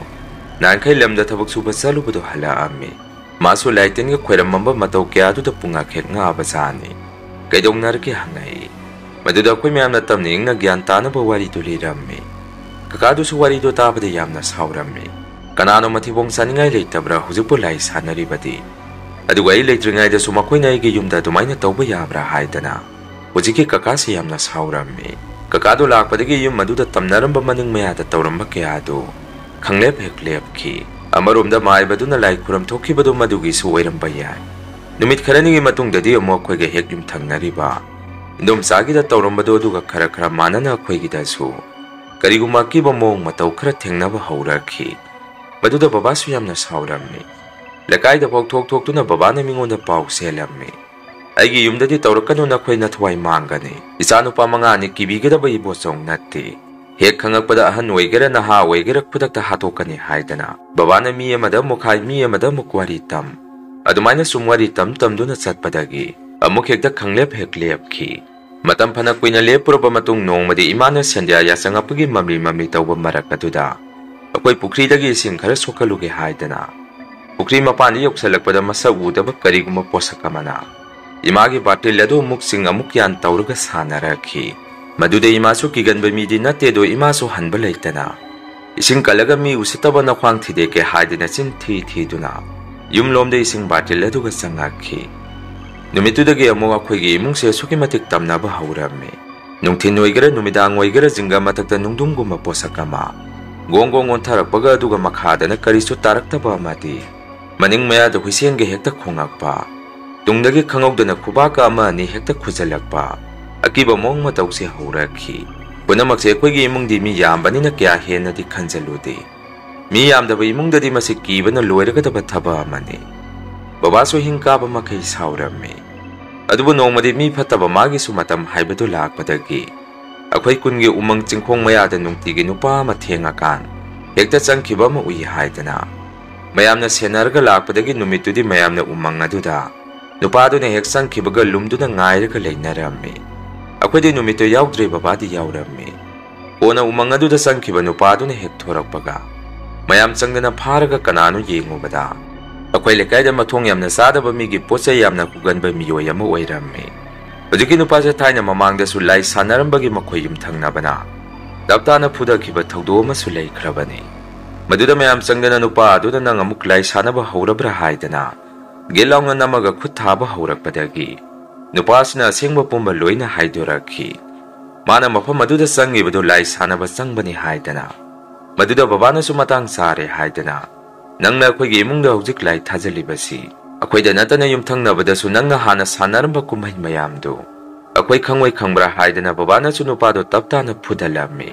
ꯅꯍꯥꯟꯈꯩ ꯂꯝꯗ ꯊꯕꯛ ꯁꯨꯕ ꯆꯠꯂꯨꯕꯗꯣ ꯍꯜꯂꯛꯑꯝꯃꯤ꯫ ꯃꯥꯁꯨ ꯂꯥꯏ ꯇꯤꯟꯒ ꯈꯣꯏꯔꯝꯃꯝꯕ ꯃꯇꯧ ꯀꯌꯥꯗꯨꯗ ꯄꯨꯡꯉꯛ ꯍꯦꯛ ꯉꯛꯑꯕꯖꯥꯠꯅꯤ꯫ "ꯀꯩꯗꯧꯅꯔꯒꯦ?" ꯍꯪꯉꯛꯏ꯫ ꯃꯗꯨꯗ ꯑꯩꯈꯣꯏ ꯃꯌꯥꯝꯅ ꯇꯞꯅ ꯏꯪꯅ ꯒ꯭ꯌꯥꯟ ꯇꯥꯅꯕ ꯋꯥꯔꯤꯗꯨ ꯂꯤꯔꯝꯃꯤ꯫ ꯀꯀꯥꯗꯨꯁꯨ ꯋꯥꯔꯤꯗꯨ ꯇꯥꯕꯗ ꯌꯥꯝꯅ ꯁꯥꯎꯔꯝꯃꯤ꯫ "ꯀꯅꯥꯅꯣ ꯃꯊꯤꯕꯣꯡ ꯆꯥꯅꯤꯡꯉꯥꯏ ꯂꯩꯇꯕ꯭ꯔꯥ ꯍꯧꯖꯤꯛꯄꯨ ꯂꯥꯏ ꯁꯥꯟꯅꯔꯤꯕꯗꯤ? ꯑꯗꯨꯒ ꯑꯩ ꯂꯩꯇ꯭ꯔꯤꯉꯩꯗꯁꯨ ꯃꯈꯣꯏꯅ ꯑꯩꯒꯤ ꯌꯨꯝꯗ ꯑꯗꯨꯃꯥꯏꯅ ꯇꯧꯕ ꯌꯥꯕ꯭ꯔꯥ?" ꯍꯥꯏꯗꯅ ꯍꯧꯖꯤꯛꯀꯤ ꯀꯀꯥꯁꯤ ꯌꯥꯝꯅ ꯁꯥꯎꯔꯝꯃꯤ꯫ ꯀꯀꯥꯗꯨ ꯂꯥꯛꯄꯗꯒꯤ ꯌꯨꯝ ꯑꯗꯨꯗ ꯇꯝꯅꯔꯝꯕ ꯃꯅꯤꯡ ꯃꯌꯥꯗ ꯇꯧꯔꯝꯕ ꯀꯌꯥꯗꯨ ꯈꯪꯂꯦꯞ ꯍꯦꯛ ꯂꯦꯞꯈꯤ꯫ ꯑꯃꯔꯣꯝꯗ ꯃꯥꯏꯕꯗꯨꯅ ꯂꯥꯏ ꯈꯨꯔꯝ ꯊꯣꯛꯈꯤꯕꯗꯨ ꯃꯗꯨꯒꯤꯁꯨ ꯑꯣꯏꯔꯝꯕ ꯌꯥꯏ꯫ ꯅꯨꯃꯤꯠ ꯈꯔꯅꯤꯒꯤ ꯃꯇꯨꯡꯗꯗꯤ ꯑꯃꯨꯛ ꯑꯩꯈꯣꯏꯒ ꯍꯦꯛ ꯌꯨꯝꯊꯪꯅꯔꯤꯕ ꯏꯟꯗꯣꯝꯆꯥꯒꯤꯗ ꯇꯧꯔꯝꯕꯗꯨ ꯑꯗꯨꯒ ꯈꯔ ꯈꯔ ꯃꯥꯟꯅꯅ ꯑꯩꯈꯣꯏꯒꯤꯗꯁꯨ ꯀꯔꯤꯒꯨꯝꯕ ꯑꯀꯤꯕ ꯃꯑꯣꯡ ꯃꯇꯧ ꯈꯔ ꯊꯦꯡꯅꯕ ꯍꯧꯔꯛꯈꯤ꯫ ꯃꯗꯨꯗ ꯕꯕꯥꯁꯨ ꯌꯥꯝꯅ ꯁꯥꯎꯔꯝꯃꯤ꯫ ꯂꯩꯀꯥꯏꯗ ꯐꯥꯎ ꯊꯣꯛ ꯊꯣꯛꯇꯨꯅ ꯕꯕꯥꯅ ꯃꯤꯉꯣꯟꯗ ꯄꯥꯎ ꯆꯦꯜꯂꯝꯃꯤ꯫ "ꯑꯩꯒꯤ ꯌꯨꯝꯗꯗꯤ ꯇꯧꯔꯛꯀꯅꯨ, ꯅꯈꯣꯏ ꯅꯊꯋꯥꯏ ꯃꯥꯡꯒꯅꯤ꯫ ꯏꯆꯥꯅꯨꯄꯥ ꯃꯉꯥꯅꯤ ꯀꯤꯕꯤꯒꯗꯕ ꯏꯕꯣꯆꯧ ꯅꯠꯇꯦ꯫ ꯍꯦꯛ ꯈꯪꯉꯛꯄꯗ ꯑꯍꯟ ꯑꯣꯏꯒꯦꯔꯥ ꯅꯍꯥ ꯑꯣꯏꯒꯦꯔꯥ ꯈꯨꯗꯛꯇ ꯍꯥꯠꯇꯣꯛꯀꯅꯤ" ꯍꯥꯏꯗꯅ ꯕꯕꯥꯅ ꯃꯤ ꯑꯃꯗ ꯑꯃꯨꯛ ꯍꯥꯏ, ꯃꯤ ꯑꯃꯗ ꯑꯃꯨꯛ ꯋꯥꯔꯤ ꯇꯝ꯫ ꯑꯗꯨꯃꯥꯏꯅ ꯁꯨꯝ ꯋꯥꯔꯤ ꯇꯝ ꯇꯝꯗꯨꯅ ꯆꯠꯄꯗꯒꯤ ꯑꯃꯨꯛ ꯍꯦꯛꯇ ꯈꯪꯂꯦꯞ ꯍꯦꯛ ꯂꯦꯞꯈꯤ꯫ ꯃꯇꯝ ꯐꯅ ꯀꯨꯏꯅ ꯂꯦꯞꯄꯨꯔꯕ ꯃꯇꯨꯡ ꯅꯣꯡꯃꯗꯤ ꯏꯃꯥꯅ ꯁꯟꯙ꯭ꯌꯥ ꯌꯥꯆꯪꯉꯛꯄꯒꯤ ꯃꯝꯂꯤ ꯃꯝꯂꯤ ꯇꯧꯕ ꯃꯔꯛ ꯑꯗꯨꯗ ꯑꯩꯈꯣꯏ ꯄꯨꯈ꯭ꯔꯤꯗꯒꯤ ꯏꯁꯤꯡ ꯈꯔ ꯁꯣꯛꯍꯜꯂꯨꯒꯦ ꯍꯥꯏꯗꯅ ꯄꯨꯈ꯭ꯔꯤ ꯃꯄꯥꯟꯗ ꯌꯧꯁꯜꯂꯛꯄꯗ ꯃꯁꯛ ꯎꯗꯕ ꯀꯔꯤꯒꯨꯝꯕ ꯄꯣꯠꯁꯛ ꯑꯃꯅ ꯏꯃꯥꯒꯤ ꯕꯥꯔꯇꯤꯜ ꯑꯗꯨ ꯑꯃꯨꯛ ꯆꯤꯡ ꯑꯃꯨꯛ ꯌꯥꯟ ꯇꯧꯔꯒ ꯁꯥꯟꯅꯔꯛꯈꯤ꯫ ꯃꯗꯨꯗ ꯏꯃꯥꯁꯨ ꯀꯤꯒꯟꯕ ꯃꯤꯗꯤ ꯅꯠꯇꯦ ꯑꯗꯣ ꯏꯃꯥꯁꯨ ꯍꯟꯕ ꯂꯩꯇꯅ ꯏꯁꯤꯡ ꯀꯜꯂꯒ ꯃꯤ ꯎꯁꯤꯠꯇꯕ ꯅꯈ꯭ꯋꯥꯡ ꯊꯤꯗꯦꯛꯀꯦ ꯍꯥꯏꯗꯅ ꯆꯤꯟ ꯊꯤ ꯊꯤꯗꯨꯅ ꯌꯨꯝꯂꯣꯝꯗ ꯏꯁꯤꯡ ꯕꯥꯔꯇꯤꯜ ꯑꯗꯨꯒ ꯆꯪꯉꯛꯈꯤ꯫ ꯅꯨꯃꯤꯠꯇꯨꯗꯒꯤ ꯑꯃꯨꯛ ꯑꯩꯈꯣꯏꯒꯤ ꯏꯃꯨꯡꯁꯦ ꯑꯁꯨꯛꯀꯤ ꯃꯇꯤꯛ ꯇꯝꯅꯕ ꯍꯧꯔꯝꯃꯤ꯫ ꯅꯨꯡꯊꯤꯜ ꯑꯣꯏꯒꯦꯔꯥ ꯅꯨꯃꯤꯗꯥꯡ ꯑꯣꯏꯒꯦꯔꯥ ꯖꯤꯡꯒ ꯃꯊꯛꯇ ꯅꯨꯡꯗꯨꯝꯒꯨꯝꯕ ꯄꯣꯠꯁꯛ ꯑꯃ ꯒꯣꯡ ꯒꯣꯡ ꯑꯣꯟꯊꯔꯛꯄꯒ ꯑꯗꯨꯒ ꯃꯈꯥꯗꯅ ꯀꯔꯤꯁꯨ ꯇꯥꯔꯛꯇꯕ ꯑꯃꯗꯤ ꯃꯅꯤꯡ ꯃꯌꯥꯗ ꯍꯨꯏꯁꯦꯟꯒ ꯍꯦꯛꯇ ꯈꯣꯡꯉꯛꯄ, ꯇꯨꯡꯗꯒꯤ ꯈꯪꯍꯧꯗꯅ ꯈꯨꯕꯥꯛꯀ ꯑꯃ ꯑꯅꯤ ꯍꯦꯛꯇ ꯈꯨꯖꯜꯂꯛꯄ, ꯑꯀꯤꯕ ꯃꯑꯣꯡ ꯃꯇꯧꯁꯦ ꯍꯧꯔꯛꯈꯤ꯫ ꯄꯨꯝꯅꯃꯛꯁꯦ ꯑꯩꯈꯣꯏꯒꯤ ꯏꯃꯨꯡꯗꯤ ꯃꯤ ꯌꯥꯝꯕꯅꯤꯅ ꯀꯌꯥ ꯍꯦꯟꯅꯗꯤ ꯈꯟꯖꯜꯂꯨꯗꯦ꯫ ꯃꯤ ꯌꯥꯝꯗꯕ ꯏꯃꯨꯡꯗꯗꯤ ꯃꯁꯤ ꯀꯤꯕꯅ ꯂꯣꯏꯔꯒꯗꯕ ꯊꯕꯛ ꯑꯃꯅꯤ꯫ ꯕꯕꯥꯁꯨ ꯍꯤꯡ ꯀꯥꯕ ꯃꯈꯩ ꯁꯥꯎꯔꯝꯃꯤ꯫ ꯑꯗꯨꯕꯨ ꯅꯣꯡꯃꯗꯤ ꯃꯤ ꯐꯠꯇꯕ ꯃꯥꯒꯤꯁꯨ ꯃꯇꯝ ꯍꯥꯏꯕꯗꯨ ꯂꯥꯛꯄꯗꯒꯤ ꯑꯩꯈꯣꯏ ꯀꯨꯟꯒꯤ ꯎꯃꯪ ꯆꯤꯡꯈꯣꯡ ꯃꯌꯥꯗ ꯅꯨꯡꯇꯤꯒꯤ ꯅꯨꯄꯥ ꯑꯃ ꯊꯦꯡꯉꯀꯥꯟ ꯍꯦꯛꯇ ꯆꯪꯈꯤꯕ ꯑꯃ ꯎꯏ ꯍꯥꯏꯗꯅ꯫ ꯃꯌꯥꯝꯅ ꯁꯦꯟꯅꯔꯒ ꯂꯥꯛꯄꯗꯒꯤ ꯅꯨꯃꯤꯠꯇꯨꯗꯤ ꯃꯌꯥꯝꯅ ꯎꯃꯪ ꯑꯗꯨꯗ ꯅꯨꯄꯥꯗꯨꯅ ꯍꯦꯛ ꯆꯪꯈꯤꯕꯒ ꯂꯨꯝꯗꯨꯅ ꯉꯥꯏꯔꯒ ꯂꯩꯅꯔꯝꯃꯤ꯫ ꯑꯩꯈꯣꯏꯗꯤ ꯅꯨꯃꯤꯠꯇꯨ ꯌꯥꯎꯗ꯭ꯔꯦ, ꯕꯕꯥꯗꯤ ꯌꯥꯎꯔꯝꯃꯤ꯫ ꯀꯣꯟꯅ ꯎꯃꯪ ꯑꯗꯨꯗ ꯆꯪꯈꯤꯕ ꯅꯨꯄꯥꯗꯨꯅ ꯍꯦꯛ ꯊꯣꯔꯛꯄꯒ ꯃꯌꯥꯝ ꯆꯪꯗꯅ ꯐꯥꯔꯒ ꯀꯅꯥꯅꯣ ꯌꯦꯡꯉꯨꯕꯗ ꯑꯩꯈꯣꯏ ꯂꯩꯀꯥꯏꯗ ꯃꯊꯣꯡ ꯌꯥꯝꯅ ꯆꯥꯗꯕ ꯃꯤꯒꯤ ꯄꯣꯠ ꯆꯩ ꯌꯥꯝꯅ ꯍꯨꯒꯟꯕ ꯃꯤꯑꯣꯏ ꯑꯃ ꯑꯣꯏꯔꯝꯃꯤ꯫ ꯍꯧꯖꯤꯛꯀꯤ ꯅꯨꯄꯥꯁꯦ ꯊꯥꯏꯅ ꯃꯃꯥꯡꯗꯁꯨ ꯂꯥꯏ ꯁꯥꯟꯅꯔꯝꯕꯒꯤ ꯃꯈꯣꯏ ꯌꯨꯝꯊꯪꯅꯕꯅ ꯇꯞ ꯇꯥꯅ ꯐꯨꯗꯈꯤꯕ ꯊꯧꯗꯣꯛ ꯑꯃꯁꯨ ꯂꯩꯈ꯭ꯔꯕꯅꯤ꯫ ꯃꯗꯨꯗ ꯃꯌꯥꯝ ꯆꯪꯗꯅ ꯅꯨꯄꯥ ꯑꯗꯨꯗ "ꯅꯪ ꯑꯃꯨꯛ ꯂꯥꯏ ꯁꯥꯟꯅꯕ ꯍꯧꯔꯕ꯭ꯔꯥ?" ꯍꯥꯏꯗꯅ ꯒꯦꯠ ꯂꯥꯎꯅ ꯅꯝꯃꯒ ꯈꯨꯠ ꯊꯥꯕ ꯍꯧꯔꯛꯄꯗꯒꯤ ꯅꯨꯄꯥꯁꯤꯅ ꯑꯁꯦꯡꯕ ꯄꯨꯝꯕ ꯂꯣꯏꯅ ꯍꯥꯏꯗꯣꯔꯛꯈꯤ꯫ ꯃꯥꯅ ꯃꯐꯝ ꯑꯗꯨꯗ ꯆꯪꯉꯤꯕꯗꯨ ꯂꯥꯏ ꯁꯥꯟꯅꯕ ꯆꯪꯕꯅꯤ ꯍꯥꯏꯗꯅ꯫ ꯃꯗꯨꯗ ꯕꯕꯥꯅꯁꯨ ꯃꯇꯥꯡ ꯆꯥꯔꯦ ꯍꯥꯏꯗꯅ, "ꯅꯪꯅ ꯑꯩꯈꯣꯏꯒꯤ ꯏꯃꯨꯡꯗ ꯍꯧꯖꯤꯛ ꯂꯥꯏ ꯊꯥꯖꯤꯜꯂꯤꯕꯁꯤ, ꯑꯩꯈꯣꯏꯗ ꯅꯠꯇꯅ ꯌꯨꯝꯊꯪꯅꯕꯗꯁꯨ ꯅꯪꯅ ꯍꯥꯟꯅ ꯁꯥꯟꯅꯔꯝꯕ ꯀꯨꯝꯍꯩ ꯃꯌꯥꯝꯗꯨ ꯑꯩꯈꯣꯏ ꯈꯪꯉꯣꯏ ꯈꯪꯕ꯭ꯔꯥ?" ꯍꯥꯏꯗꯅ ꯕꯕꯥꯅꯁꯨ ꯅꯨꯄꯥꯗꯨ ꯇꯞ ꯇꯥꯅ ꯐꯨꯗꯜꯂꯝꯃꯤ꯫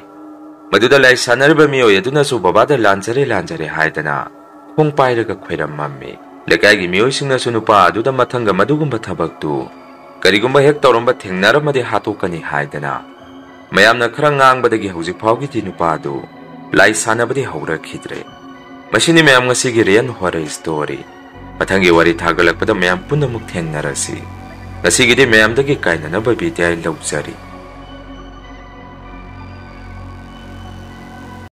ꯃꯗꯨꯗ ꯂꯥꯏ ꯁꯥꯟꯅꯔꯤꯕ ꯃꯤꯑꯣꯏ ꯑꯗꯨꯅꯁꯨ ꯕꯕꯥꯗ "ꯂꯥꯟꯖꯔꯦ, ꯂꯥꯟꯖꯔꯦ" ꯍꯥꯏꯗꯅ ꯈꯣꯡ ꯄꯥꯏꯔꯒ ꯈꯣꯏꯔꯝꯃꯝꯃꯤ꯫ ꯂꯩꯀꯥꯏꯒꯤ ꯃꯤꯑꯣꯏꯁꯤꯡꯅꯁꯨ ꯅꯨꯄꯥ ꯑꯗꯨꯗ ꯃꯊꯪꯒ ꯃꯗꯨꯒꯨꯝꯕ ꯊꯕꯛꯇꯨ ꯀꯔꯤꯒꯨꯝꯕ ꯍꯦꯛ ꯇꯧꯔꯝꯕ ꯊꯦꯡꯅꯔꯝꯃꯗꯤ ꯍꯥꯠꯇꯣꯛꯀꯅꯤ ꯍꯥꯏꯗꯅ ꯃꯌꯥꯝꯅ ꯈꯔ ꯉꯥꯡꯕꯗꯒꯤ ꯍꯧꯖꯤꯛ ꯐꯥꯎꯒꯤꯗꯤ ꯅꯨꯄꯥ ꯑꯗꯨ ꯂꯥꯏ ꯁꯥꯟꯅꯕꯗꯤ ꯍꯧꯔꯛꯈꯤꯗ꯭ꯔꯦ꯫ ꯃꯁꯤꯅꯤ ꯃꯌꯥꯝ ꯉꯁꯤꯒꯤ Real Horror Story꯫ ꯃꯊꯪꯒꯤ ꯋꯥꯔꯤ ꯊꯥꯒꯠꯂꯛꯄꯗ ꯃꯌꯥꯝ ꯄꯨꯟꯅꯃꯛ ꯊꯦꯡꯅꯔꯁꯤ꯫ ꯉꯁꯤꯒꯤꯗꯤ ꯃꯌꯥꯝꯗꯒꯤ ꯀꯥꯏꯅꯅꯕ ꯕꯤꯗꯥꯏ ꯂꯧꯖꯔꯤ꯫